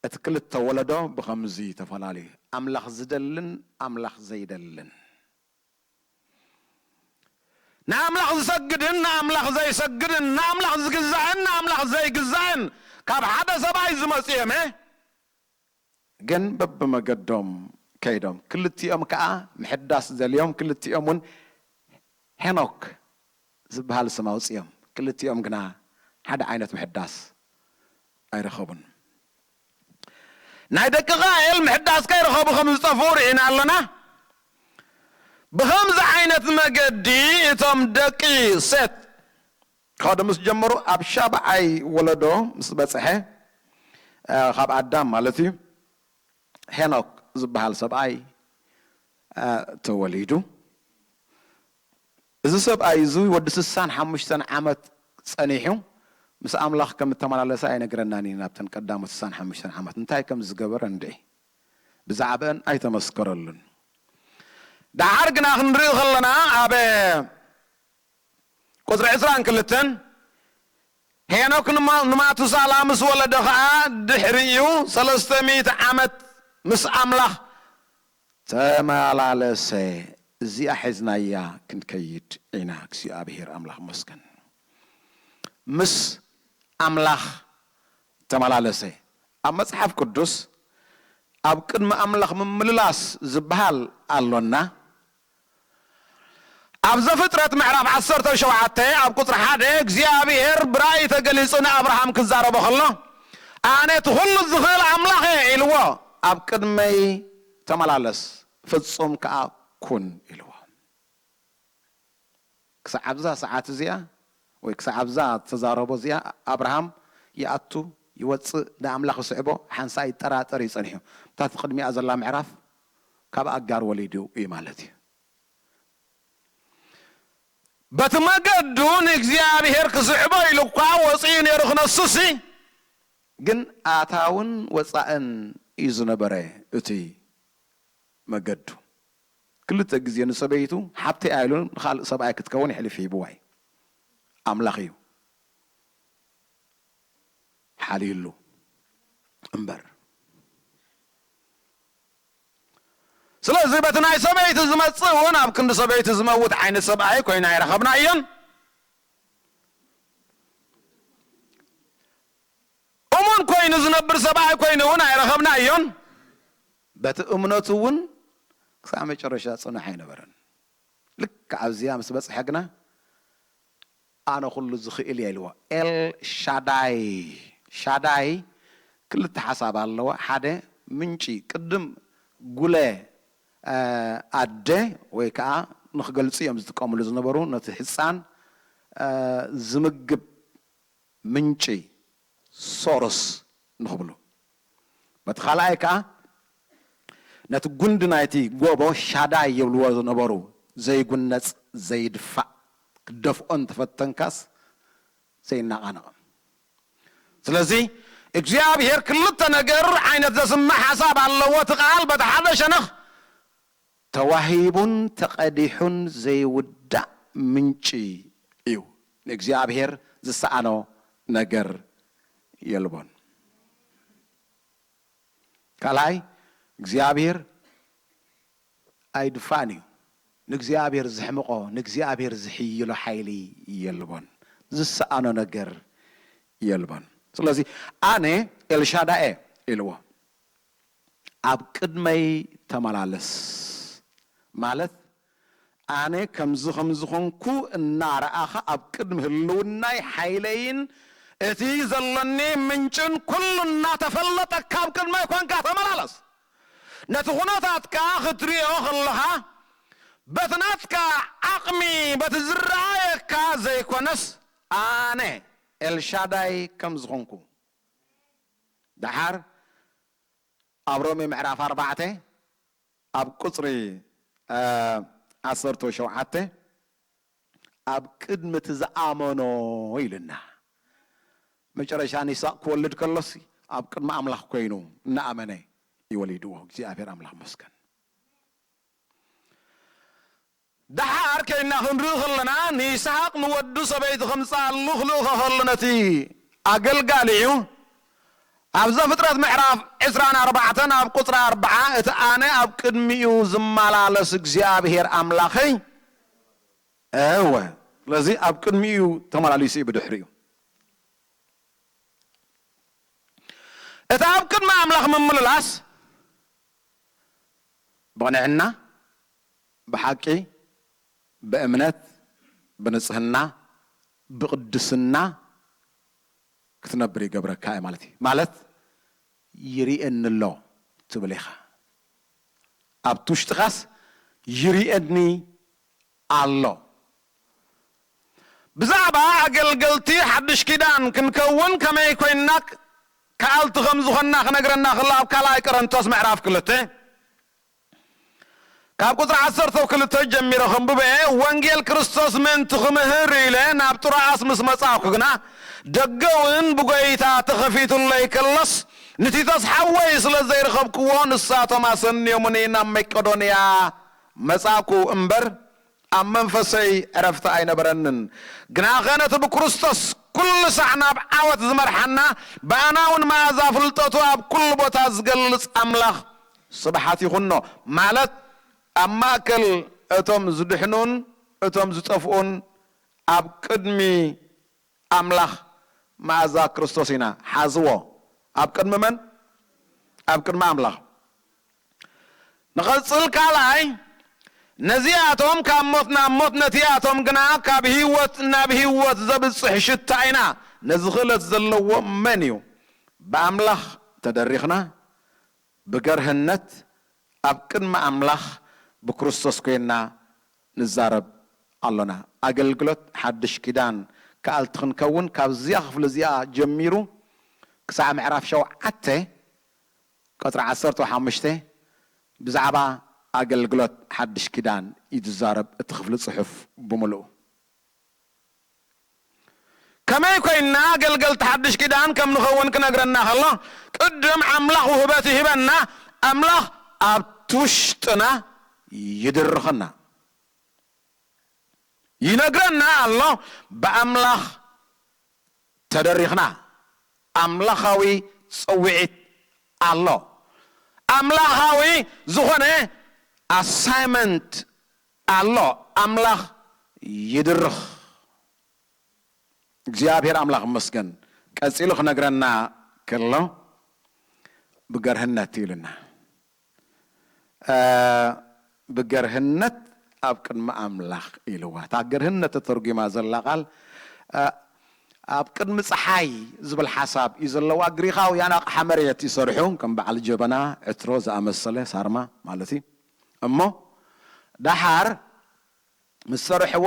እቲ ክልተ ወለዶ ብኸምዚ ተፈላለዩ፣ ኣምላኽ ዝደልን ኣምላኽ ዘይደልን። ንኣምላኽ ዝሰግድን ንኣምላኽ ዘይሰግድን፣ ንኣምላኽ ዝግዛእን ንኣምላኽ ዘይግዛእን ካብ ሓደ ሰብኣይ ዝመፁ እዮም። ግን በብመገዶም ከይዶም፣ ክልቲኦም ከዓ ምሕዳስ ደልዮም፣ ክልቲኦም እውን ሄኖክ ዝበሃል ስም ኣውፅኦም። ክልቲኦም ግና ሓደ ዓይነት ምሕዳስ ኣይረኸቡን። ናይ ደቂ ቃኤል ምሕዳስ ከይረኸቡ ከም ዝጠፍኡ ርኢና ኣለና። ብኸምዚ ዓይነት መገዲ እቶም ደቂ ሴት ከዱ ምስ ጀመሩ፣ ኣብ ሻብዓይ ወለዶ ምስ በፅሐ፣ እ፣ ካብ ኣዳም ማለት እዩ፣ ሄኖክ ዝበሃል ሰብኣይ፣ እ፣ ተወሊዱ። እዚ ሰብኣይ እዚ ወዲ ስሳን ሓሙሽተን ዓመት ጸኒሑ ምስ ኣምላኽ ከም እተመላለሰ ኣይነግረናን እዩ። ናብተን ቀዳሞት ስሳን ሓሙሽተን ዓመት እንታይ ከም ዝገበረ እንድዒ ብዛዕባአን ኣይተመስከረሉን። ደሓር ግና ክንርኢ ከለና ኣብ ቁጽሪ ዕስራን ክልተን ሄኖክ ንማ-፣ ንማቱሳላ ምስ ወለደ ኸኣ ድሕሪኡ ሰለስተ ሚእቲ ዓመት ምስ ኣምላኽ ተመላለሰ። እዚኣ ሒዝናያ ክንከይድ ኢና። እግዚኣብሔር ኣምላኽ መስገን። ምስ ኣምላኽ ተመላለሰ። ኣብ መጽሓፍ ቅዱስ ኣብ ቅድሚ ኣምላኽ ምምልላስ ዝበሃል ኣሎና። ኣብ ዘፍጥረት ምዕራፍ ዓሰርተ ሸውዓተ ኣብ ቁጽሪ ሓደ እግዚኣብሔር ብራእይ ተገሊጹ ንኣብርሃም ክዛረቦ ከሎ፣ "ኣነ እቲ ኩሉ ዝኽእል ኣምላኽ እየ" ኢልዎ። "ኣብ ቅድመይ ተመላለስ፣ ፍጹም ከኣ ኩን" ኢልዎ። ክሳዕ ኣብዛ ሰዓት እዚኣ ወይ ክሳዕ ኣብዛ ተዛረቦ እዚኣ ኣብርሃም ይኣቱ ይወጽእ ንኣምላኽ ይስዕቦ ሓንሳእ ይጠራጠር እዩ ጸኒሑ። እታ እቲ ቅድሚኣ ዘላ ምዕራፍ ካብ ኣጋር ወሊዱ እዩ ማለት እዩ። በቲ መገዱ ንእግዚኣብሔር ክስዕቦ ኢሉ እኳ ወፂኡ ነይሩ ክነሱሲ፣ ግን ኣታውን ወፃእን እዩ ዝነበረ እቲ መገዱ። ክልተ ግዜ ንሰበይቱ ሓብተይ ኢሉ ንኻልእ ሰብኣይ ክትከውን ይሕልፍ ሂብዋ እዩ። ኣምላኽ እዩ ሓልዩሉ እምበር። ስለዚ በቲ ናይ ሰበይቲ ዝመጽእ እውን ኣብ ክንዲ ሰበይቲ ዝመውት ዓይነት ሰብኣይ ኮይኑ ኣይረኸብናዮን። እሙን ኮይኑ ዝነብር ሰብኣይ ኮይኑ እውን ኣይረኸብናዮን። በቲ እምነቱ እውን ክሳብ መጨረሻ ጽኑዕ ኣይነበረን። ልክዕ ኣብዚኣ ምስ በጽሐ ግና ኣነ ኩሉ ዝኽእል እየ ኢልዎ። ኤል ሻዳይ፣ ሻዳይ ክልተ ሓሳብ ኣለዎ። ሓደ ምንጪ፣ ቅድም ጉለ፣ እ፣ ኣደ ወይ ከዓ ንኽገልጹ እዮም ዝጥቀምሉ ዝነበሩ ነቲ ህፃን፣ እ፣ ዝምግብ ምንጪ፣ ሶርስ ንኽብሉ። በቲ ካልኣይ ከዓ ነቲ ጉንዲ ናይቲ ጎቦ ሻዳይ ይብልዎ ዝነበሩ፣ ዘይጉነጽ፣ ዘይድፋእ፣ ክደፍኦ እንተፈተንካስ ዘይነቓነቕ። ስለዚ እግዚኣብሔር ክልተ ነገር ዓይነት ዘስምዕ ሓሳብ ኣለዎ። እቲ ቃል በቲ ሓደ ሸነኽ ተዋሂቡን ተቐዲሑን ዘይውዳእ ምንጪ እዩ። ንእግዚኣብሔር ዝሰኣኖ ነገር የልቦን። ካልኣይ፣ እግዚኣብሔር ኣይድፋእን እዩ። ንእግዚኣብሔር ዝሕምቆ፣ ንእግዚኣብሔር ዝሕይሎ ሓይሊ የልቦን። ዝሰኣኖ ነገር የልቦን። ስለዚ ኣነ ኤልሻዳኤ ኢልዎ። ኣብ ቅድመይ ተመላለስ ማለት ኣነ ከምዚ ከም ዝኾንኩ እናረኣኻ ኣብ ቅድሚ ህልውናይ ሓይለይን እቲ ዘለኒ ምንጭን ኩሉ እናተፈለጠካ ኣብ ቅድመይ ኮንካ ተመላለስ። ነቲ ኩነታትካ ክትሪኦ ከለኻ በቲ ናትካ ዓቕሚ በቲ ዝረኣየካ ዘይኮነስ ኣነ ኤልሻዳይ ከም ዝኾንኩ። ደሓር ኣብ ሮሜ ምዕራፍ ኣርባዕተ ኣብ ቁጽሪ፣ እ፣ ዓሰርተ ሸውዓተ፣ ኣብ ቅድሚ እቲ ዝኣመኖ ኢልና። መጨረሻ ንይስሐቅ ክወልድ ከሎሲ ኣብ ቅድሚ ኣምላኽ ኮይኑ እናኣመነ እዩ ወሊድዎ። እግዚኣብሔር ኣምላኽ መስገን። ደሓር ከይና ክንርኢ ከለና፣ ንይስሐቅ ንወዱ ሰበይቲ ከምጽኣሉ ክልእኾ ከሎ ነቲ ኣገልጋሊ እዩ። ኣብ ዘፍጥረት ምዕራፍ ዕስራን ኣርባዕተን ኣብ ቁጽሪ ኣርብዓ፣ "እቲ ኣነ ኣብ ቅድሚኡ ዝመላለስ እግዚኣብሔር ኣምላኸይ፣ እወ፣ ስለዚ ኣብ ቅድሚኡ ተመላሊሱ እዩ ብድሕሪኡ." እቲ ኣብ ቅድሚ ኣምላኽ ምምልላስ ብቕንዕና፣ ብሓቂ፣ ብእምነት፣ ብንጽህና፣ ብቕድስና ክትነብር ይገብረካ እዩ ማለት እዩ። ማለት ይርእየኒ ኣሎ ትብል ኢኻ። ኣብቲ ውሽጥኻስ ይርእየኒ ኣሎ። ብዛዕባ ኣገልገልቲ ሓድሽ ኪዳን ክንከውን ከመይ ኮይንና ክኣልቲ ከም ዝኾንና ክነግረና ከሎ ኣብ ካልኣይ ቆሮንቶስ ምዕራፍ ክልተ ካብ ቁጽሪ ዓሰርተ ክልተ ጀሚረ ከንብበ፣ "ወንጌል ክርስቶስ ምእንቲ ክምህር ኢለ ናብ ጥሮኣስ ምስ መጻእኩ ግና፣ ደገ እውን ብጎይታ ተኸፊቱለይ ከሎስ፣ ንቲቶስ ሓወይ ስለ ዘይረኸብክዎ፣ ንሳቶም ኣሰንዮምኒ ናብ መቄዶንያ መጻእኩ እምበር፣ ኣብ መንፈሰይ ዕረፍቲ ኣይነበረንን። ግናኸ ነቲ ብክርስቶስ ኩሉ ሳዕ ናብ ዓወት ዝመርሓና፣ ብኣና እውን መኣዛ ፍልጠቱ ኣብ ኩሉ ቦታ ዝገልጽ ኣምላኽ ስብሓት ይኹኖ" ማለት፣ ኣብ ማእከል እቶም ዝድሕኑን እቶም ዝጠፍኡን ኣብ ቅድሚ ኣምላኽ መኣዛ ክርስቶስ ኢና። ሓዝዎ። ኣብ ቅድሚ መን? ኣብ ቅድሚ ኣምላኽ። ንቐጽል። ካልኣይ፣ ነዚኣቶም ካብ ሞት ናብ ሞት፣ ነቲኣቶም ግና ካብ ህይወት ናብ ህይወት ዘብጽሕ ሽታ ኢና። ነዚ ክእለት ዘለዎ መን እዩ? ብኣምላኽ ተደሪኽና፣ ብገርህነት ኣብ ቅድሚ ኣምላኽ ብክርስቶስ ኮይንና ንዛረብ ኣሎና። ኣገልግሎት ሓድሽ ኪዳን ከኣልቲ ክንከውን ካብዚኣ ክፍሊ እዚኣ ጀሚሩ ክሳዕ ምዕራፍ ሸውዓተ ቀጽሪ ዓሰርተ ሓሙሽተ ብዛዕባ ኣገልግሎት ሓድሽ ኪዳን እዩ ዝዛረብ እቲ ክፍሊ ጽሑፍ ብምልኡ። ከመይ ኮይንና ኣገልገልቲ ሓድሽ ኪዳን ከም ንኸውን ክነግረና ከሎ፣ ቅድም ኣምላኽ ውህበት ይህበና፣ ኣምላኽ ኣብቲ ውሽጥና ይድርኸና። ይነግረና ኣሎ፣ ብኣምላኽ ተደሪኽና። ኣምላኻዊ ጽውዒት ኣሎ። ኣምላኻዊ ዝኾነ ኣሳይመንት ኣሎ። ኣምላኽ ይድርኽ። እግዚኣብሔር ኣምላኽ ይመስገን። ቀጺሉ ክነግረና ከሎ ብገርህነት ኢሉና። እ፣ ብገርህነት ኣብ ቅድሚ ኣምላኽ ኢልዋ። እታ ገርህነት ተተርጒማ ዘላ ቃል፣ እ፣ ኣብ ቅድሚ ጸሓይ ዝብል ሓሳብ እዩ ዘለዋ። ግሪኻውያን ኣቕሓ መሬት ይሰርሑ፣ ከም በዓል ጀበና፣ ዕትሮ ዝኣመሰለ፣ ሳርማ ማለት እዩ። እሞ ደሓር ምስ ሰርሕዎ፣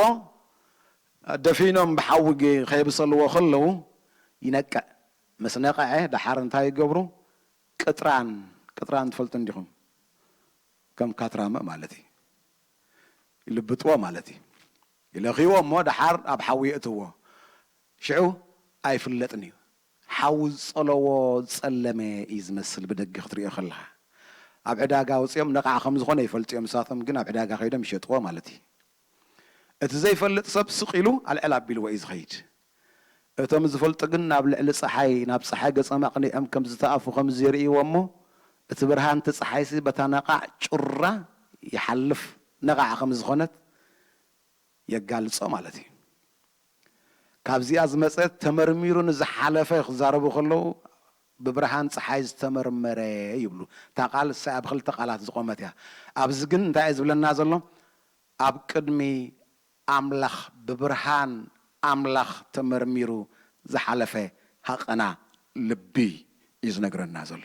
ደፊኖም ብሓዊ ገ-፣ ከየብሰልዎ ከለዉ ይነቅዕ። ምስ ነቕዐ ደሓር እንታይ ይገብሩ? ቅጥራን፣ ቅጥራን ትፈልጡ እንዲኹም? ከም ካትራመ ማለት እዩ። ይልብጥዎ ማለት እዩ። ይለኽይዎ እሞ ደሓር ኣብ ሓዊ የእትዎ። ሽዑ ኣይፍለጥን እዩ። ሓዊ ዝጸለዎ ዝጸለመ እዩ ዝመስል ብደገ ክትሪኦ ከለኻ። ኣብ ዕዳጋ ኣውጺኦም ነቓዕ ከም ዝኾነ ይፈልጡ እዮም። ንሳቶም ግን ኣብ ዕዳጋ ከይዶም ይሸጥዎ ማለት እዩ። እቲ ዘይፈልጥ ሰብ ስቕ ኢሉ ኣልዕል ኣቢልዎ እዩ ዝኸይድ። እቶም ዝፈልጡ ግን ናብ ልዕሊ ጸሓይ፣ ናብ ጸሓይ ገጾም ኣቕኒዖም ከም ዝተኣፉ ከም ዝርእይዎ እሞ፣ እቲ ብርሃን እቲ ጸሓይሲ በታ ነቓዕ ጩራ ይሓልፍ፣ ነቓዕ ከም ዝኾነት የጋልጾ ማለት እዩ። ካብዚኣ ዝመጸ ተመርሚሩ ንዝሓለፈ ክዛረቡ ከለዉ፣ ብብርሃን ጸሓይ ዝተመርመረ ይብሉ። እታ ቃል እሳ ኣብ ክልተ ቃላት ዝቖመት እያ። ኣብዚ ግን እንታይ እዩ ዝብለና ዘሎ? ኣብ ቅድሚ ኣምላኽ፣ ብብርሃን ኣምላኽ ተመርሚሩ ዝሓለፈ ሃቐና ልቢ እዩ ዝነግረና ዘሎ።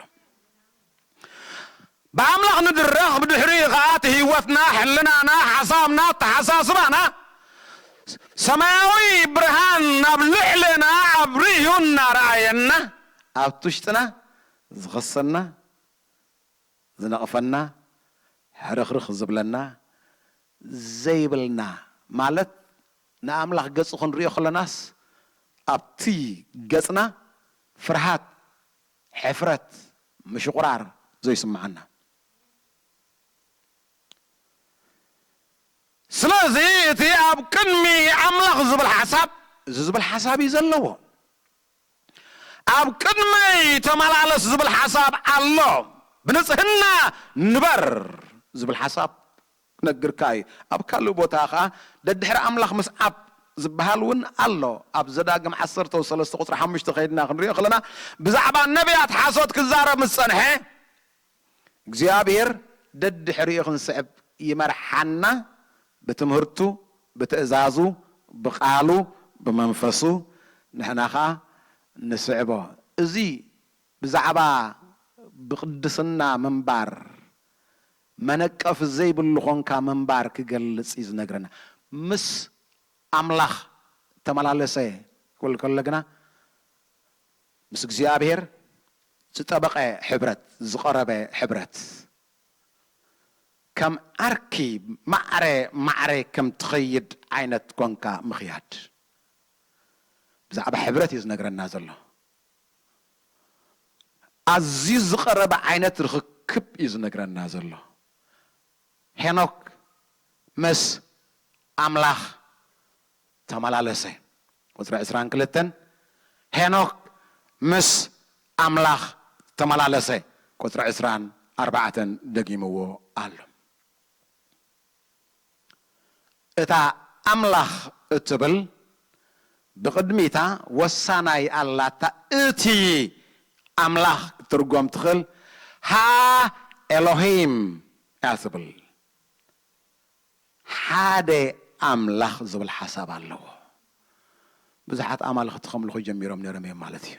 ብኣምላኽ ንድረኽ፣ ብድሕሪኡ ኸኣ እቲ ህይወትና፣ ሕልናና፣ ሓሳብና፣ ኣተሓሳስባና፣ ሰማያዊ ብርሃን ናብ ልዕሌና ኣብሪሁ እናረኣየና፣ ኣብቲ ውሽጥና ዝኸሰና፣ ዝነቕፈና፣ ሕርኽርኽ ዝብለና ዘይብልና፣ ማለት ንኣምላኽ ገጹ ክንሪኦ ከለናስ ኣብቲ ገጽና ፍርሃት፣ ሕፍረት፣ ምሽቑራር ዘይስምዓና። ስለዚ እቲ ኣብ ቅድሚ ኣምላኽ ዝብል ሓሳብ፣ እዚ ዝብል ሓሳብ እዩ ዘለዎ። ኣብ ቅድመይ ተመላለስ ዝብል ሓሳብ ኣሎ። ብንጽህና ንበር ዝብል ሓሳብ ክነግርካ እዩ። ኣብ ካልእ ቦታ ኸኣ ደድሕሪ ኣምላኽ ምስዓብ ዝበሃል እውን ኣሎ። ኣብ ዘዳግም ዓሰርተ ሰለስተ ቁጽሪ ሓሙሽተ ከይድና ክንሪኦ ከለና፣ ብዛዕባ ነቢያት ሓሶት ክዛረብ ምስ ጸንሐ፣ እግዚኣብሔር ደድሕሪኡ ክንስዕብ ይመርሓና። ብትምህርቱ፣ ብትእዛዙ፣ ብቓሉ፣ ብመንፈሱ ንሕና ኸኣ ንስዕቦ። እዚ ብዛዕባ ብቕድስና ምንባር፣ መነቀፊ ዘይብሉ ኾንካ ምንባር ክገልጽ እዩ ዝነግረና። ምስ ኣምላኽ ተመላለሰ ክብል ከሎ ግና፣ ምስ እግዚኣብሔር ዝጠበቐ ሕብረት፣ ዝቐረበ ሕብረት፣ ከም ዓርኪ ማዕረ ማዕረ ከም ትኸይድ ዓይነት ኮንካ ምኽያድ። ብዛዕባ ሕብረት እዩ ዝነግረና ዘሎ። ኣዝዩ ዝቐረበ ዓይነት ርኽክብ እዩ ዝነግረና ዘሎ። ሄኖክ ምስ ኣምላኽ ተመላለሰ። ቁጽሪ ዕስራን ክልተን፣ ሄኖክ ምስ ኣምላኽ ተመላለሰ። ቁጽሪ ዕስራን ኣርባዕተን ደጊምዎ ኣሎ። እታ ኣምላኽ እትብል ብቕድሚታ ወሳናይ ኣላታ። እቲ ኣምላኽ ክትርጎም ትኽእል፣ ሃ ኤሎሂም እያ ትብል። ሓደ ኣምላኽ ዝብል ሓሳብ ኣለዎ። ብዙሓት ኣማልኽቲ ከምልኹ ጀሚሮም ነይሮም እዮም ማለት እዩ።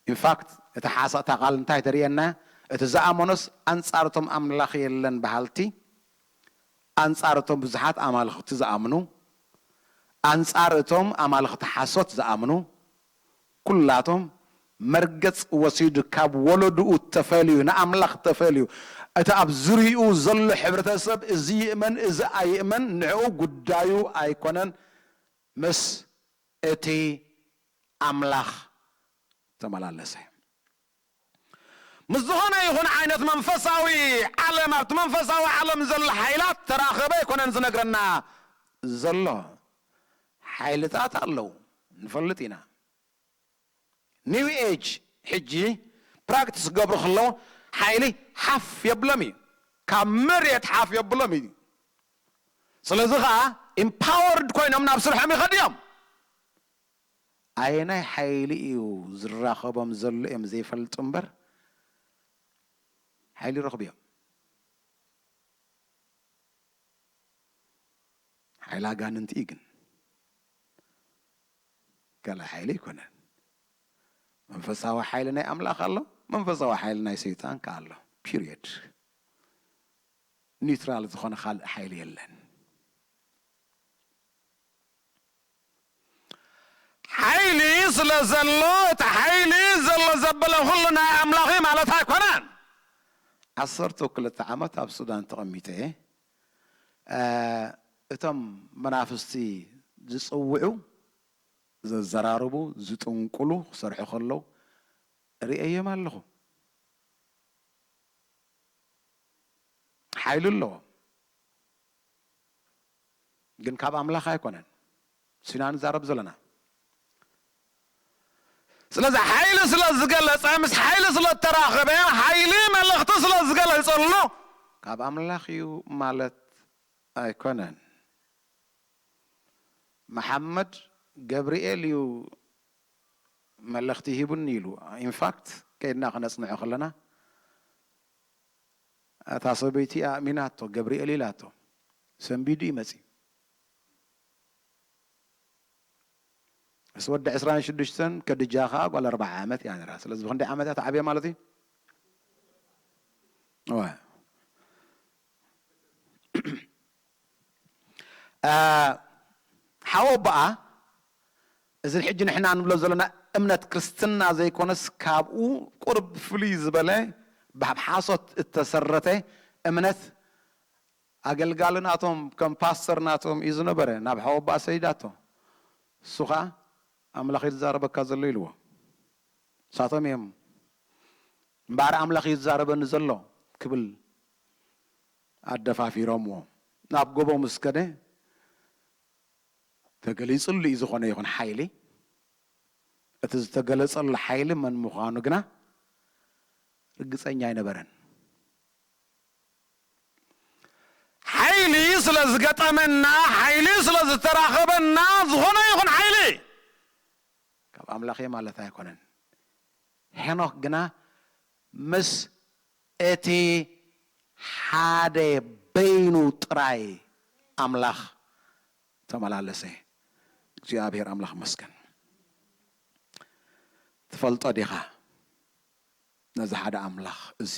ኢንፋክት፣ እቲ ሓሳ-፣ እታ ቃል እንታይ ተርእየና? እቲ ዝኣመኖስ ኣንጻር እቶም ኣምላኽ የለን በሃልቲ፣ ኣንጻር እቶም ብዙሓት ኣማልኽቲ ዝኣምኑ፣ ኣንጻር እቶም ኣማልኽቲ ሓሶት ዝኣምኑ፣ ኩላቶም መርገጽ ወሲዱ ካብ ወለድኡ ተፈልዩ፣ ንኣምላኽ ተፈልዩ፣ እቲ ኣብ ዙርይኡ ዘሎ ሕብረተሰብ እዚ ይእመን እዚ ኣይእመን ንዕኡ ጉዳዩ ኣይኮነን። ምስ እቲ ኣምላኽ ተመላለሰ። ምስ ዝኾነ ይኹን ዓይነት መንፈሳዊ ዓለም፣ ኣብቲ መንፈሳዊ ዓለም ዘሎ ሓይላት ተራኸበ ኣይኮነን ዝነግረና ዘሎ። ሓይልታት ኣለዉ፣ ንፈልጥ ኢና። ኒው ኤጅ ሕጂ ፕራክቲስ ክገብሩ ከለዉ ሓይሊ ሓፍ የብሎም እዩ። ካብ መሬት ሓፍ የብሎም እዩ። ስለዚ ኸዓ ኢምፓወርድ ኮይኖም ናብ ስርሖም ይኸዱ እዮም። ኣየናይ ሓይሊ እዩ ዝራኸቦም ዘሎ እዮም ዘይፈልጡ እምበር፣ ሓይሊ ይረኽቡ እዮም። ሓይሊ ኣጋንንቲ እዩ ግን፣ ካልእ ሓይሊ ኣይኮነን። መንፈሳዊ ሓይሊ ናይ ኣምላኽ ኣሎ፣ መንፈሳዊ ሓይሊ ናይ ሰይጣን ከኣ ኣሎ። ፒሪየድ። ኒውትራል ዝኾነ ካልእ ሓይሊ የለን። ሓይሊ ስለ ዘሎ፣ እቲ ሓይሊ ዘሎ ዘበለ ኩሉ ናይ ኣምላኽ እዩ ማለት ኣይኮነን። ዓሰርተ ክልተ ዓመት ኣብ ሱዳን ተቐሚጠ እየ። እ፣ እቶም መናፍስቲ ዝጽውዑ፣ ዘዘራርቡ፣ ዝጥንቁሉ ክሰርሑ ከለዉ ርእየዮም ኣለኹ። ሓይሊ ኣለዎም፣ ግን ካብ ኣምላኽ ኣይኮነን። ሲና ንዛረብ ዘለና። ስለዚ ሓይሊ ስለ ዝገለጸ፣ ምስ ሓይሊ ስለ እተራኸበ፣ ሓይሊ መልእኽቲ ስለ ዝገለጸሉ ካብ ኣምላኽ እዩ ማለት ኣይኮነን። መሓመድ ገብርኤል እዩ መልእኽቲ ሂቡኒ ኢሉ። ኢንፋክት፣ ከይድና ክነጽንዖ ከለና፣ እታ ሰበይቲ ኣእሚናቶ፣ ገብርኤል ኢላቶ። ሰንቢዱ እዩ መጺኡ። እስ ወዲ ዕስራን ሽዱሽተን፣ ከድጃ ኸኣ ጓል ኣርብዓ ዓመት እያ ነይራ። ስለዚ ብኽንደይ ዓመት እያ ተዓብያ ማለት እዩ? እወ። አ፣ ሓወ ኣቦኣ፣ እዚ ሕጂ ንሕና ንብሎ ዘለና እምነት ክርስትና ዘይኮነስ፣ ካብኡ ቁርብ ፍልይ ዝበለ፣ ብሓሶት እተሰረተ እምነት፣ ኣገልጋሊ ናቶም፣ ከም ፓስተር ናቶም እዩ ዝነበረ። ናብ ሓወ ኣቦኣ ሰዲዳቶ። እሱ ኸኣ፣ "ኣምላኽ እዩ ዝዛረበካ ዘሎ" ኢልዎ። ንሳቶም እዮም፣ "እምበኣር ኣምላኽ እዩ ዝዛረበኒ ዘሎ" ክብል ኣደፋፊሮምዎ። ናብ ጎቦ ምስ ከደ፣ ተገሊጹሉ እዩ፣ ዝኾነ ይኹን ሓይሊ። እቲ ዝተገለጸሉ ሓይሊ መን ምዃኑ ግና ርግጸኛ ኣይነበረን። ሓይሊ ስለ ዝገጠመና፣ ሓይሊ ስለ ዝተራኸበና፣ ዝኾነ ይኹን ሓይሊ ካብ ኣምላኽ እየ ማለት ኣይኮነን። ሄኖክ ግና ምስ እቲ ሓደ በይኑ ጥራይ ኣምላኽ ተመላለሰ። እግዚኣብሔር ኣምላኽ መስገን። ትፈልጦ ዲኻ ነዚ ሓደ ኣምላኽ እዚ?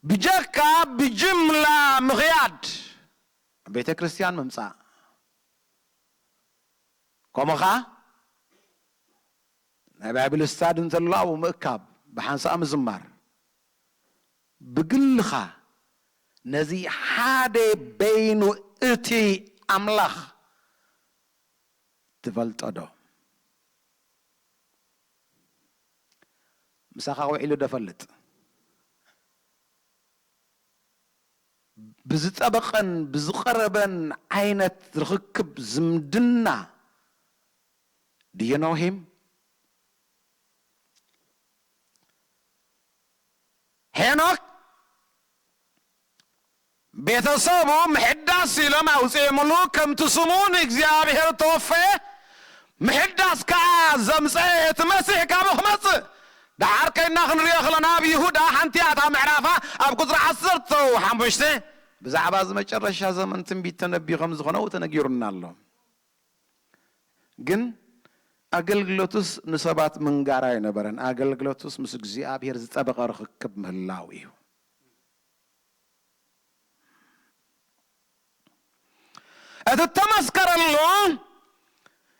ብጀካ ብጅምላ ምኽያድ፣ ቤተ ክርስቲያን ምምጻእ፣ ከምኡ ኸኣ ናይ ባይብል ስታዲ እንተሎ ኣብኡ ምእካብ፣ ብሓንሳእ ምዝማር፣ ብግልኻ ነዚ ሓደ በይኑ እቲ ኣምላኽ ትፈልጦ ዶ? ምሳኻ ውዒሉ ዶ ፈልጥ? ብዝጠበቐን ብዝቐረበን ዓይነት ርኽክብ ዝምድና do you know him? ሄኖክ ቤተሰቡ ምሕዳስ ኢሎም ኣውፅኦምሉ፣ ከምቲ ስሙ ንእግዚኣብሔር ተወፈየ፣ ምሕዳስ ከዓ ዘምፀአ እቲ መሲሕ ካብኡ ክመፅእ። ደሓር ከይና ክንሪኦ ከለና ኣብ ይሁዳ ሓንቲ እያ እታ ምዕራፋ፣ ኣብ ቁፅሪ ዓሰርተ ሓሙሽተ ብዛዕባ እዚ መጨረሻ ዘመን ትንቢት ተነቢዩ ከም ዝኾነ ተነጊሩና ኣሎ። ግን ኣገልግሎቱስ ንሰባት ምንጋር ኣይነበረን። ኣገልግሎቱስ ምስ እግዚኣብሔር ዝጠበቐ ርኽክብ ምህላው እዩ። እቲ እተመስከረሉ፣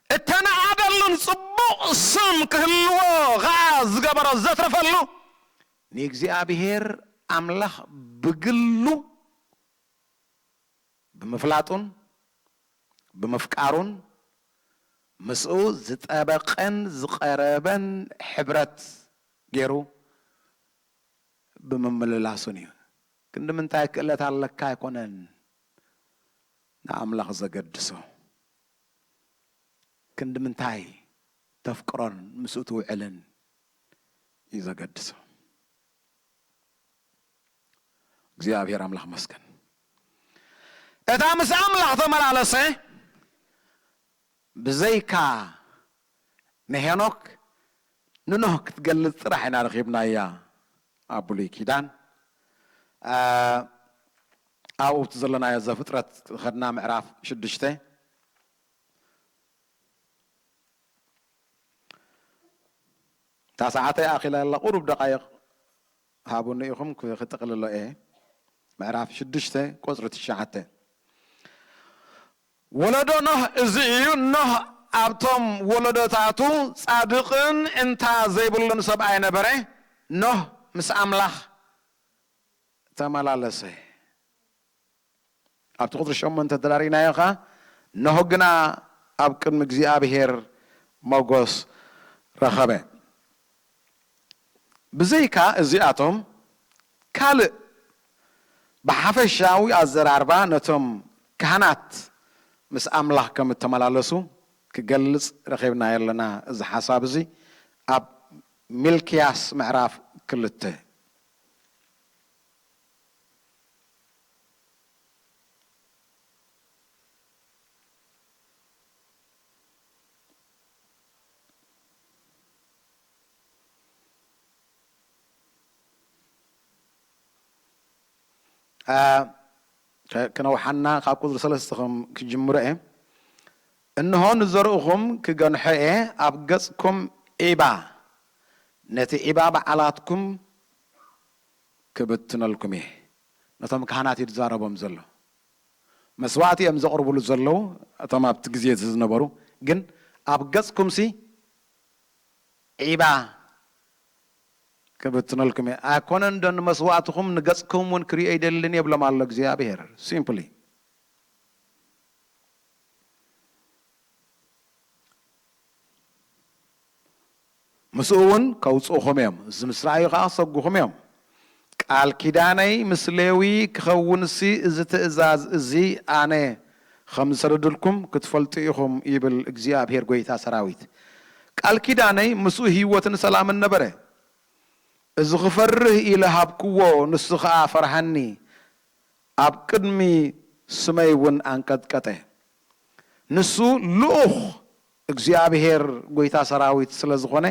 እተነኣደሉን ጽቡቕ ስም ክህልዎ ኸኣ ዝገበሮ ዘትረፈሉ፣ ንእግዚኣብሔር ኣምላኽ ብግሉ ብምፍላጡን ብምፍቃሩን ምስኡ ዝጠበቐን ዝቐረበን ሕብረት ገይሩ ብምምልላሱን እዩ። ክንዲ ምንታይ ክእለት ኣለካ ኣይኮነን ንኣምላኽ ዘገድሶ። ክንዲ ምንታይ ተፍቅሮን ምስኡ ትውዕልን እዩ ዘገድሶ። እግዚኣብሔር ኣምላኽ መስገን። እታ ምስ ኣምላኽ ተመላለሰ ብዘይካ ንሄኖክ ንኖህ ክትገልጽ ጥራሕ ኢና ረኺብናያ ኣብ ብሉይ ኪዳን። አ፣ ኣብኡ እቲ ዘለናዮ ዘፍጥረት ከድና ምዕራፍ ሽዱሽተ። እታ ሰዓተይ ኣኺላ ኣላ፣ ቁሩብ ደቓይቕ ሃቡኒ ኢኹም፣ ክ-፣ ክጥቕልሎ እየ። ምዕራፍ ሽዱሽተ ቁጽሪ ትሽዓተ። ወለዶ ኖህ እዚ እዩ። ኖህ ኣብቶም ወለዶታቱ ጻድቕን እንታ ዘይብሉን ሰብኣይ ነበረ። ኖህ ምስ ኣምላኽ ተመላለሰ። ኣብቲ ቁጽሪ ሸሞንተ ተዳሪእናዮ ኸኣ፣ ኖህ ግና ኣብ ቅድሚ እግዚኣብሔር ሞጎስ ረኸበ። ብዘይካ እዚኣቶም፣ ካልእ ብሓፈሻዊ ኣዘራርባ ነቶም ካህናት ምስ ኣምላኽ ከም እተመላለሱ ክገልጽ ረኺብናዮ ኣለና። እዚ ሓሳብ እዚ ኣብ ሚልክያስ ምዕራፍ ክልተ። አ፣ ከ-፣ ክነውሓና ካብ ቁጽሪ ሰለስተ ከም ክጅምሮ እየ። እንሆ ንዘርእኹም ክገንሖ እየ፣ ኣብ ገጽኩም ዒባ፣ ነቲ ዒባ በዓላትኩም ክብትነልኩም እየ። ነቶም ካህናት እዩ ዝዛረቦም ዘሎ። መስዋዕቲ እዮም ዘቕርብሉ ዘለዉ፣ እቶም ኣብቲ ግዜ እቲ ዝነበሩ። ግን ኣብ ገጽኩምሲ ዒባ ክብትነልኩም እየ። ኣይኮነን ዶ ንመስዋዕትኹም ንገጽኩም እውን ክርእዮ ይደልን እየ ይብሎም ኣሎ እግዚኣብሔር። ሲምፕሊ። ምስኡ እውን ከውፅኡኹም እዮም፣ እዚ ምስ ረኣዩ ከዓ ክሰጉኹም እዮም። ቃል ኪዳነይ ምስ ሌዊ ክኸውንሲ እዚ ትእዛዝ እዚ ኣነ ከም ዝሰደድልኩም ክትፈልጡ ኢኹም፣ ይብል እግዚኣብሔር ጐይታ ሰራዊት። ቃል ኪዳነይ ምስኡ ህይወትን ሰላምን ነበረ። እዚ ክፈርህ ኢለ ሃብክዎ፣ ንሱ ኸኣ ፈርሃኒ፣ ኣብ ቅድሚ ስመይ እውን ኣንቀጥቀጠ። ንሱ ልኡኽ እግዚኣብሔር ጐይታ ሰራዊት ስለ ዝኾነ፣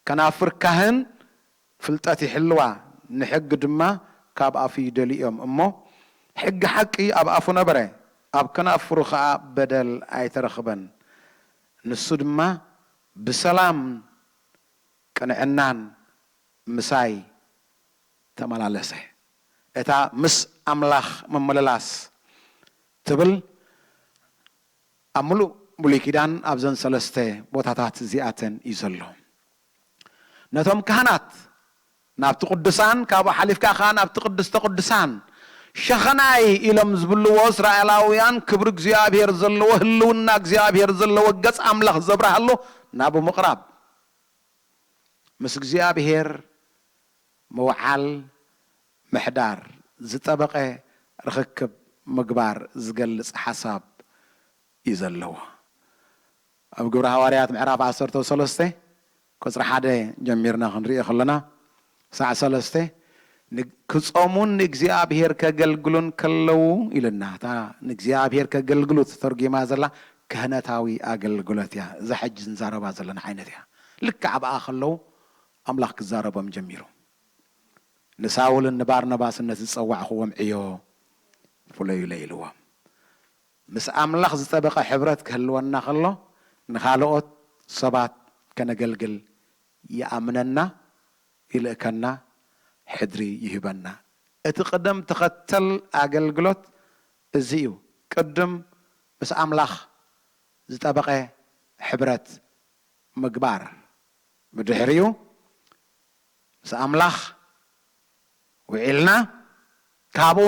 ከናፍር ካህን ፍልጠት ይሕልዋ፣ ንሕጊ ድማ ካብ ኣፉ ይደልዩ እዮም እሞ፣ ሕጊ ሓቂ ኣብ ኣፉ ነበረ፣ ኣብ ከናፍሩ ኸኣ በደል ኣይተረኽበን። ንሱ ድማ ብሰላም ቅንዕናን ምሳይ ተመላለሰ። እታ ምስ ኣምላኽ ምምልላስ ትብል ኣብ ምሉእ ብሉይ ኪዳን ኣብዘን ሰለስተ ቦታታት እዚኣተን እዩ ዘሎ። ነቶም ካህናት ናብቲ ቅዱሳን፣ ካብኡ ሓሊፍካ ኸዓ ናብቲ ቅድስተ ቅዱሳን ሸኸናይ ኢሎም ዝብልዎ እስራኤላውያን ክብሪ እግዚኣብሔር ዘለዎ፣ ህልውና እግዚኣብሔር ዘለዎ፣ ገጽ ኣምላኽ ዘብርሃሉ ናብኡ ምቕራብ። ምስ እግዚኣብሔር ምውዓል፣ ምሕዳር፣ ዝጠበቐ ርኽክብ ምግባር ዝገልጽ ሓሳብ እዩ ዘለዎ። ኣብ ግብሪ ሃዋርያት ምዕራፍ ዓሰርተ ሰለስተ ቁጽሪ ሓደ ጀሚርና ክንሪኦ ከለና፣ ሳዕ ሰለስተ፣ ን-፣ "ክጾሙን ንእግዚኣብሔር ከገልግሉን ከለዉ" ኢልና። እታ ንእግዚኣብሔር ከገልግሉ ተተርጒማ ዘላ ክህነታዊ ኣገልግሎት እያ። እዛ ሕጂ ንዛረባ ዘለና ዓይነት እያ። ልክዕ ኣብኣ ከለዉ ኣምላኽ ክዛረቦም ጀሚሩ። ንሳውልን ንባርናባስን ነቲ ዝጸዋዕኽዎም ዕዮ ፍለዩለይ ኢልዎም። ምስ ኣምላኽ ዝጠበቐ ሕብረት ክህልወና ከሎ፣ ንኻልኦት ሰባት ከነገልግል ይኣምነና፣ ይልእከና፣ ሕድሪ ይህበና። እቲ ቅደም ተኸተል ኣገልግሎት እዚ እዩ። ቅድም ምስ ኣምላኽ ዝጠበቐ ሕብረት ምግባር፣ ብድሕሪኡ ምስ ኣምላኽ ውዒልና፣ ካብኡ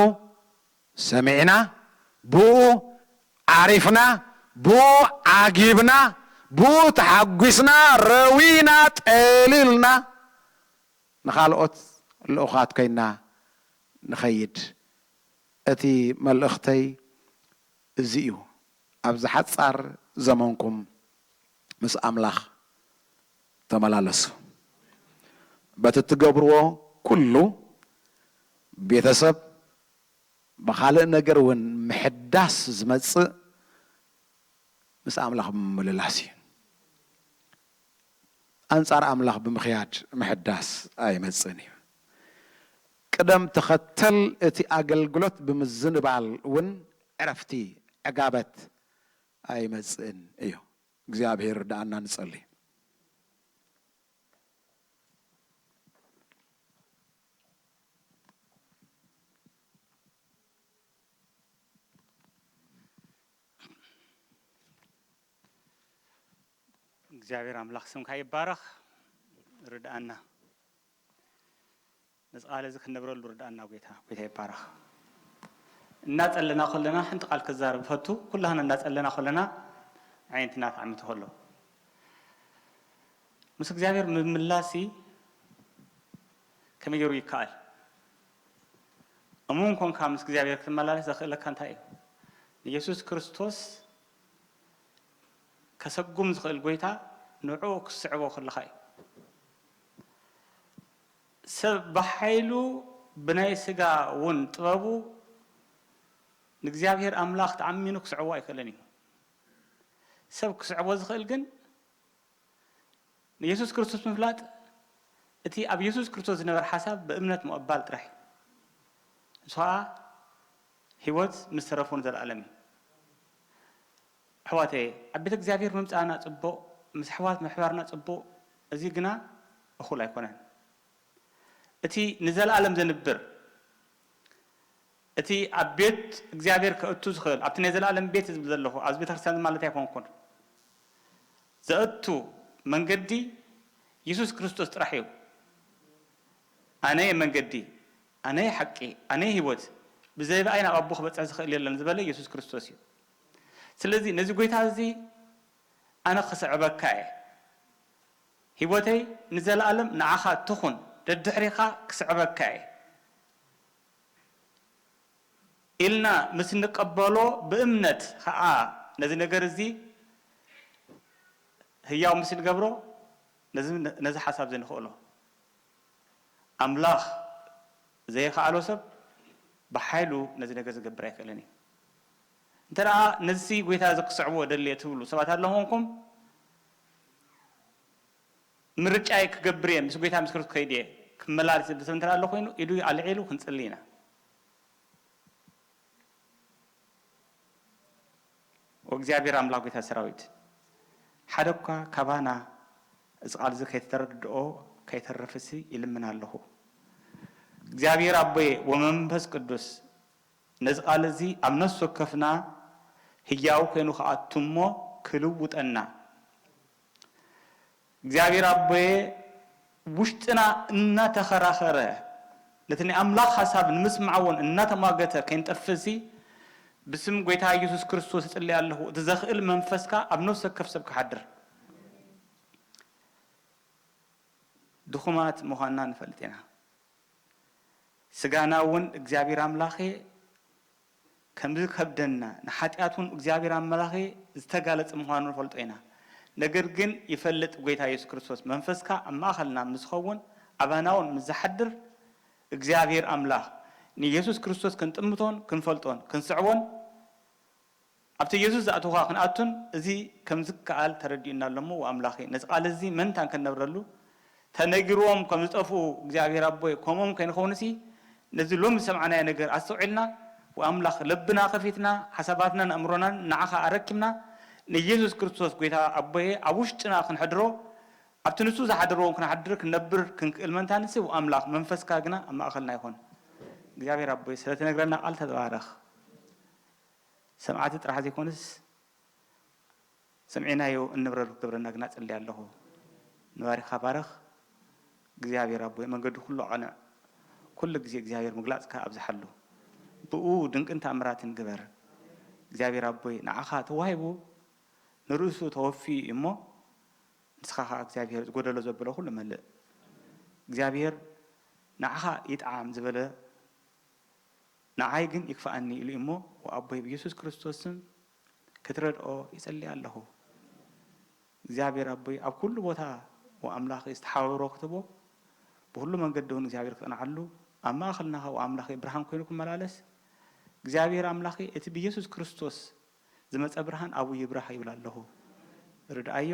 ሰሚዕና፣ ብኡ ዓሪፍና፣ ብኡ ዓጊብና፣ ብኡ ተሓጒስና፣ ረዊና፣ ጠሊልና፣ ንኻልኦት ልኡኻት ኮይና ንኸይድ። እቲ መልእኽተይ እዚ እዩ። ኣብዚ ሓጻር ዘመንኩም ምስ ኣምላኽ ተመላለሱ። በቲ እትገብርዎ ኩሉ፣ ቤተሰብ፣ ብኻልእ ነገር እውን ምሕዳስ ዝመጽእ ምስ ኣምላኽ ብምምልላስ እዩ። ኣንጻር ኣምላኽ ብምኽያድ ምሕዳስ ኣይመጽእን እዩ። ቅደም ተኸተል እቲ ኣገልግሎት ብምዝንባል እውን ዕረፍቲ፣ ዕጋበት ኣይመጽእን እዩ። እግዚኣብሔር ርድኣና፣ ንጸሊ። እግዚኣብሔር ኣምላኽ ስምካ ይባረኽ። ርድኣና። ነዚ ቃል እዚ ክንነብረሉ ርድኣና ጐይታ። ጐይታ ይባረኽ። እናጸለና ከለና ሓንቲ ቃል ክዛረብ እፈቱ። ኩላህና እናጸለና ከለና ኣዒንትና ተዓሚቱ ከሎ፣ ምስ እግዚኣብሔር ምምላስሲ ከመይ ገይሩ ይከኣል? እሙን ኮንካ ምስ እግዚኣብሔር ክትመላለስ ዘኽእለካ እንታይ እዩ? ንየሱስ ክርስቶስ ከሰጉም ዝኽእል ጐይታ ንዕኡ ክትስዕቦ ከለኻ እዩ። ሰብ ብሓይሉ ብናይ ስጋ እውን ጥበቡ ንእግዚኣብሔር ኣምላኽ ተኣሚኑ ክስዕቦ ኣይክእልን እዩ። ሰብ ክስዕቦ ዝኽእል ግን ንየሱስ ክርስቶስ ምፍላጥ፣ እቲ ኣብ የሱስ ክርስቶስ ዝነበረ ሓሳብ ብእምነት ምቕባል ጥራሕ እዩ። ንሱ ኸኣ ህይወት ምስ ተረፉ ንዘለኣለም እዩ። ኣሕዋተየ፣ ኣብ ቤተ እግዚኣብሔር ምምጻእና ጽቡቕ፣ ምስ ኣሕዋት ምሕባርና ጽቡቕ፣ እዚ ግና እኹል ኣይኮነን። እቲ ንዘለኣለም ዘንብር እቲ ኣብ ቤት እግዚኣብሔር ከእቱ ዝኽእል፣ ኣብቲ ናይ ዘለኣለም ቤት ዝብል ዘለኹ፣ ኣብዚ ቤተክርስትያን ማለት ኣይኮንኩን። ዘእቱ መንገዲ የሱስ ክርስቶስ ጥራሕ እዩ። ኣነ እየ መንገዲ፣ ኣነ እየ ሓቂ፣ ኣነ እየ ህይወት፣ ብዘይ ብኣይ ናብ ኣቦ ክበጽሕ ዝኽእል የለን ዝበለ የሱስ ክርስቶስ እዩ። ስለዚ ነዚ ጎይታ እዚ ኣነ ክስዕበካ እየ። ህይወተይ ንዘለኣለም ንዓኻ ትኹን፣ ደድሕሪኻ ክስዕበካ እየ ኢልና ምስ ንቀበሎ፣ ብእምነት ኸዓ ነዚ ነገር እዚ ህያው ምስ ንገብሮ፣ ነዚ፣ ነዚ ሓሳብ እዚ ንኽእሎ። ኣምላኽ ዘይከኣሎ ሰብ ብሓይሉ ነዚ ነገር ዝገብር ኣይክእልን እዩ። እንተ ደኣ ነዚ ጎይታ እዚ ክስዕቦ ደልየ ትብሉ ሰባት ኣለኹምኩም፣ ምርጫይ ክገብር እየ፣ ምስ ጎይታ ምስ ክርስቶስ ክኸይድ እየ፣ ክመላለስ እየ ዝብል ሰብ እንተ ደኣ ኣሎ ኮይኑ፣ ኢዱ ኣልዒሉ ክንጽሊ ኢና። ወእግዚኣብሔር ኣምላኽ ጎይታ ሰራዊት፣ ሓደ እኳ ካባና እዚ ቃል እዚ ከይተረድኦ ከይተርፍሲ ይልምን ኣለኹ። እግዚኣብሔር ኣቦየ ወመንፈስ ቅዱስ ነዚ ቃል እዚ ኣብ ነፍሲ ወከፍና ህያው ኮይኑ ክኣቱ እሞ ክልውጠና። እግዚኣብሔር ኣቦየ ውሽጥና እናተኸራኸረ ነቲ ናይ ኣምላኽ ሓሳብ ንምስማዕ እውን እናተሟገተ ከይንጠፍእሲ ብስም ጎይታ ኢየሱስ ክርስቶስ እጽሊ ኣለኹ። እቲ ዘኽእል መንፈስካ ኣብ ነፍሲ ወከፍ ሰብ ክሓድር። ድኹማት ምዃንና ንፈልጥ ኢና። ስጋና እውን እግዚኣብሔር ኣምላኸ ከም ዝከብደና፣ ንሓጢኣት እውን እግዚኣብሔር ኣምላኸ ዝተጋለጸ ምዃኑ ንፈልጦ ኢና። ነገር ግን ይፈልጥ ጎይታ የሱስ ክርስቶስ፣ መንፈስካ ኣብ ማእከልና ምስ ዝኸውን፣ ኣባና እውን ምስ ዝሓድር፣ እግዚኣብሔር ኣምላኽ ንየሱስ ክርስቶስ ክንጥምቶን ክንፈልጦን ክንስዕቦን ኣብቲ የሱስ ዝኣተኹኻ ክንኣቱን እዚ ከም ዝከኣል ተረዲኡና ኣሎ እሞ፣ ወኣምላኸ፣ ነዚ ቃል እዚ መንታን ከነብረሉ፣ ተነጊርዎም ከም ዝጠፍኡ እግዚኣብሔር ኣቦይ፣ ከምኦም ከይንኸውንሲ፣ ነዚ ሎሚ ዝሰማዕናዮ ነገር ኣስተውዒልና፣ ወኣምላኽ፣ ልብና ከፊትና፣ ሓሳባትናን ኣእምሮናን ንዓኻ ኣረኪብና፣ ንየሱስ ክርስቶስ ጎይታ ኣቦየ ኣብ ውሽጥና ክንሕድሮ፣ ኣብቲ ንሱ ዝሓደረዎም ክንሓድር፣ ክንነብር ክንክእል መንታንሲ፣ ወኣምላኽ፣ መንፈስካ ግና ኣብ ማእከልና ይኹን። እግዚኣብሔር ኣቦይ፣ ስለ ትነግረና ቃል ተባረኽ። ሰምዓቲ ጥራሕ ዘይኮነስ፣ ሰምዒናዮ እንብረሉ ክገብረና ግና ጽሊ ኣለኹ። ንባሪኻ ባርኽ። እግዚኣብሔር ኣቦይ፣ መንገዱ ኩሉ ኣቕንዕ። ኩሉ ግዜ እግዚኣብሔር ምግላጽካ ኣብዝሓሉ። ብኡ ድንቅን ተኣምራትን ግበር። እግዚኣብሔር ኣቦይ፣ ንዓኻ ተዋሂቡ፣ ንርእሱ ተወፊዩ እዩ እሞ፣ ንስኻ ኸዓ እግዚኣብሔር ዝጎደሎ ዘብሎ ኩሉ መልእ። እግዚኣብሔር ንዓኻ ይጥዓም ዝበለ፣ ንዓይ ግን ይክፍኣኒ ኢሉ እዩ እሞ፣ ወኣቦይ ብየሱስ ክርስቶስ ስም ክትረድኦ ይጸሊ ኣለኹ። እግዚኣብሔር ኣቦይ ኣብ ኩሉ ቦታ ወኣምላኽ ዝተሓባበሮ ክትቦ፣ ብኩሉ መንገዲ እውን እግዚኣብሔር ክጸንዓሉ፣ ኣብ ማእከልና ኸዓ ወኣምላኽ ብርሃን ኮይኑ ክመላለስ፣ እግዚኣብሔር ኣምላኽ እቲ ብየሱስ ክርስቶስ ዝመጸ ብርሃን ኣብኡ ይብራህ ይብል ኣለኹ። ርድኣዮ፣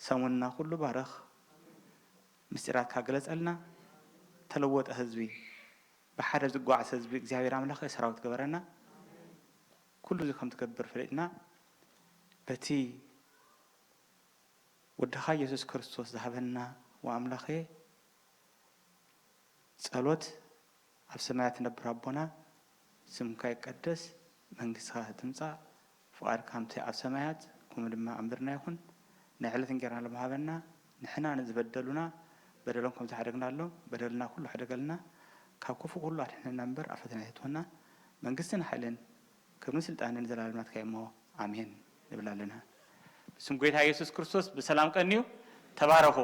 ሰሙንና ኩሉ ባርኽ፣ ምስጢራትካ ግለጸልና፣ ተለወጠ ህዝቢ፣ ብሓደ ዝጓዓዝ ህዝቢ እግዚኣብሔር ኣምላኽ ሰራዊት ገበረና። ኩሉ እዚ ከም ትገብር ፈሊጥና፣ በቲ ወድኻ የሱስ ክርስቶስ ዝሃበና ወኣምላኸ ጸሎት፣ ኣብ ሰማያት ትነብር ኣቦና፣ ስምካ ይቀደስ፣ መንግስትኻ ትምጻእ፣ ፍቓድካ ከምቲ ኣብ ሰማያት ከምኡ ድማ ኣብ ምድርና ይኹን። ናይ ዕለት እንጀራና ሎም ሃበና፣ ንሕና ንዝበደሉና በደሎም ከም ዝሓደግናሎም በደልና ኩሉ ሕደገልና፣ ካብ ክፉእ ኩሉ ኣድሕነና እምበር ኣብ ፈተና ኣይተእትወና። መንግስትን ሓይልን ክብርን ስልጣንን ንዘለኣለም ናትካ እዩ እሞ፣ ኣሜን ንብል ኣለና። ብስም ጎይታ የሱስ ክርስቶስ ብሰላም ቀንዩ። ተባረኹ።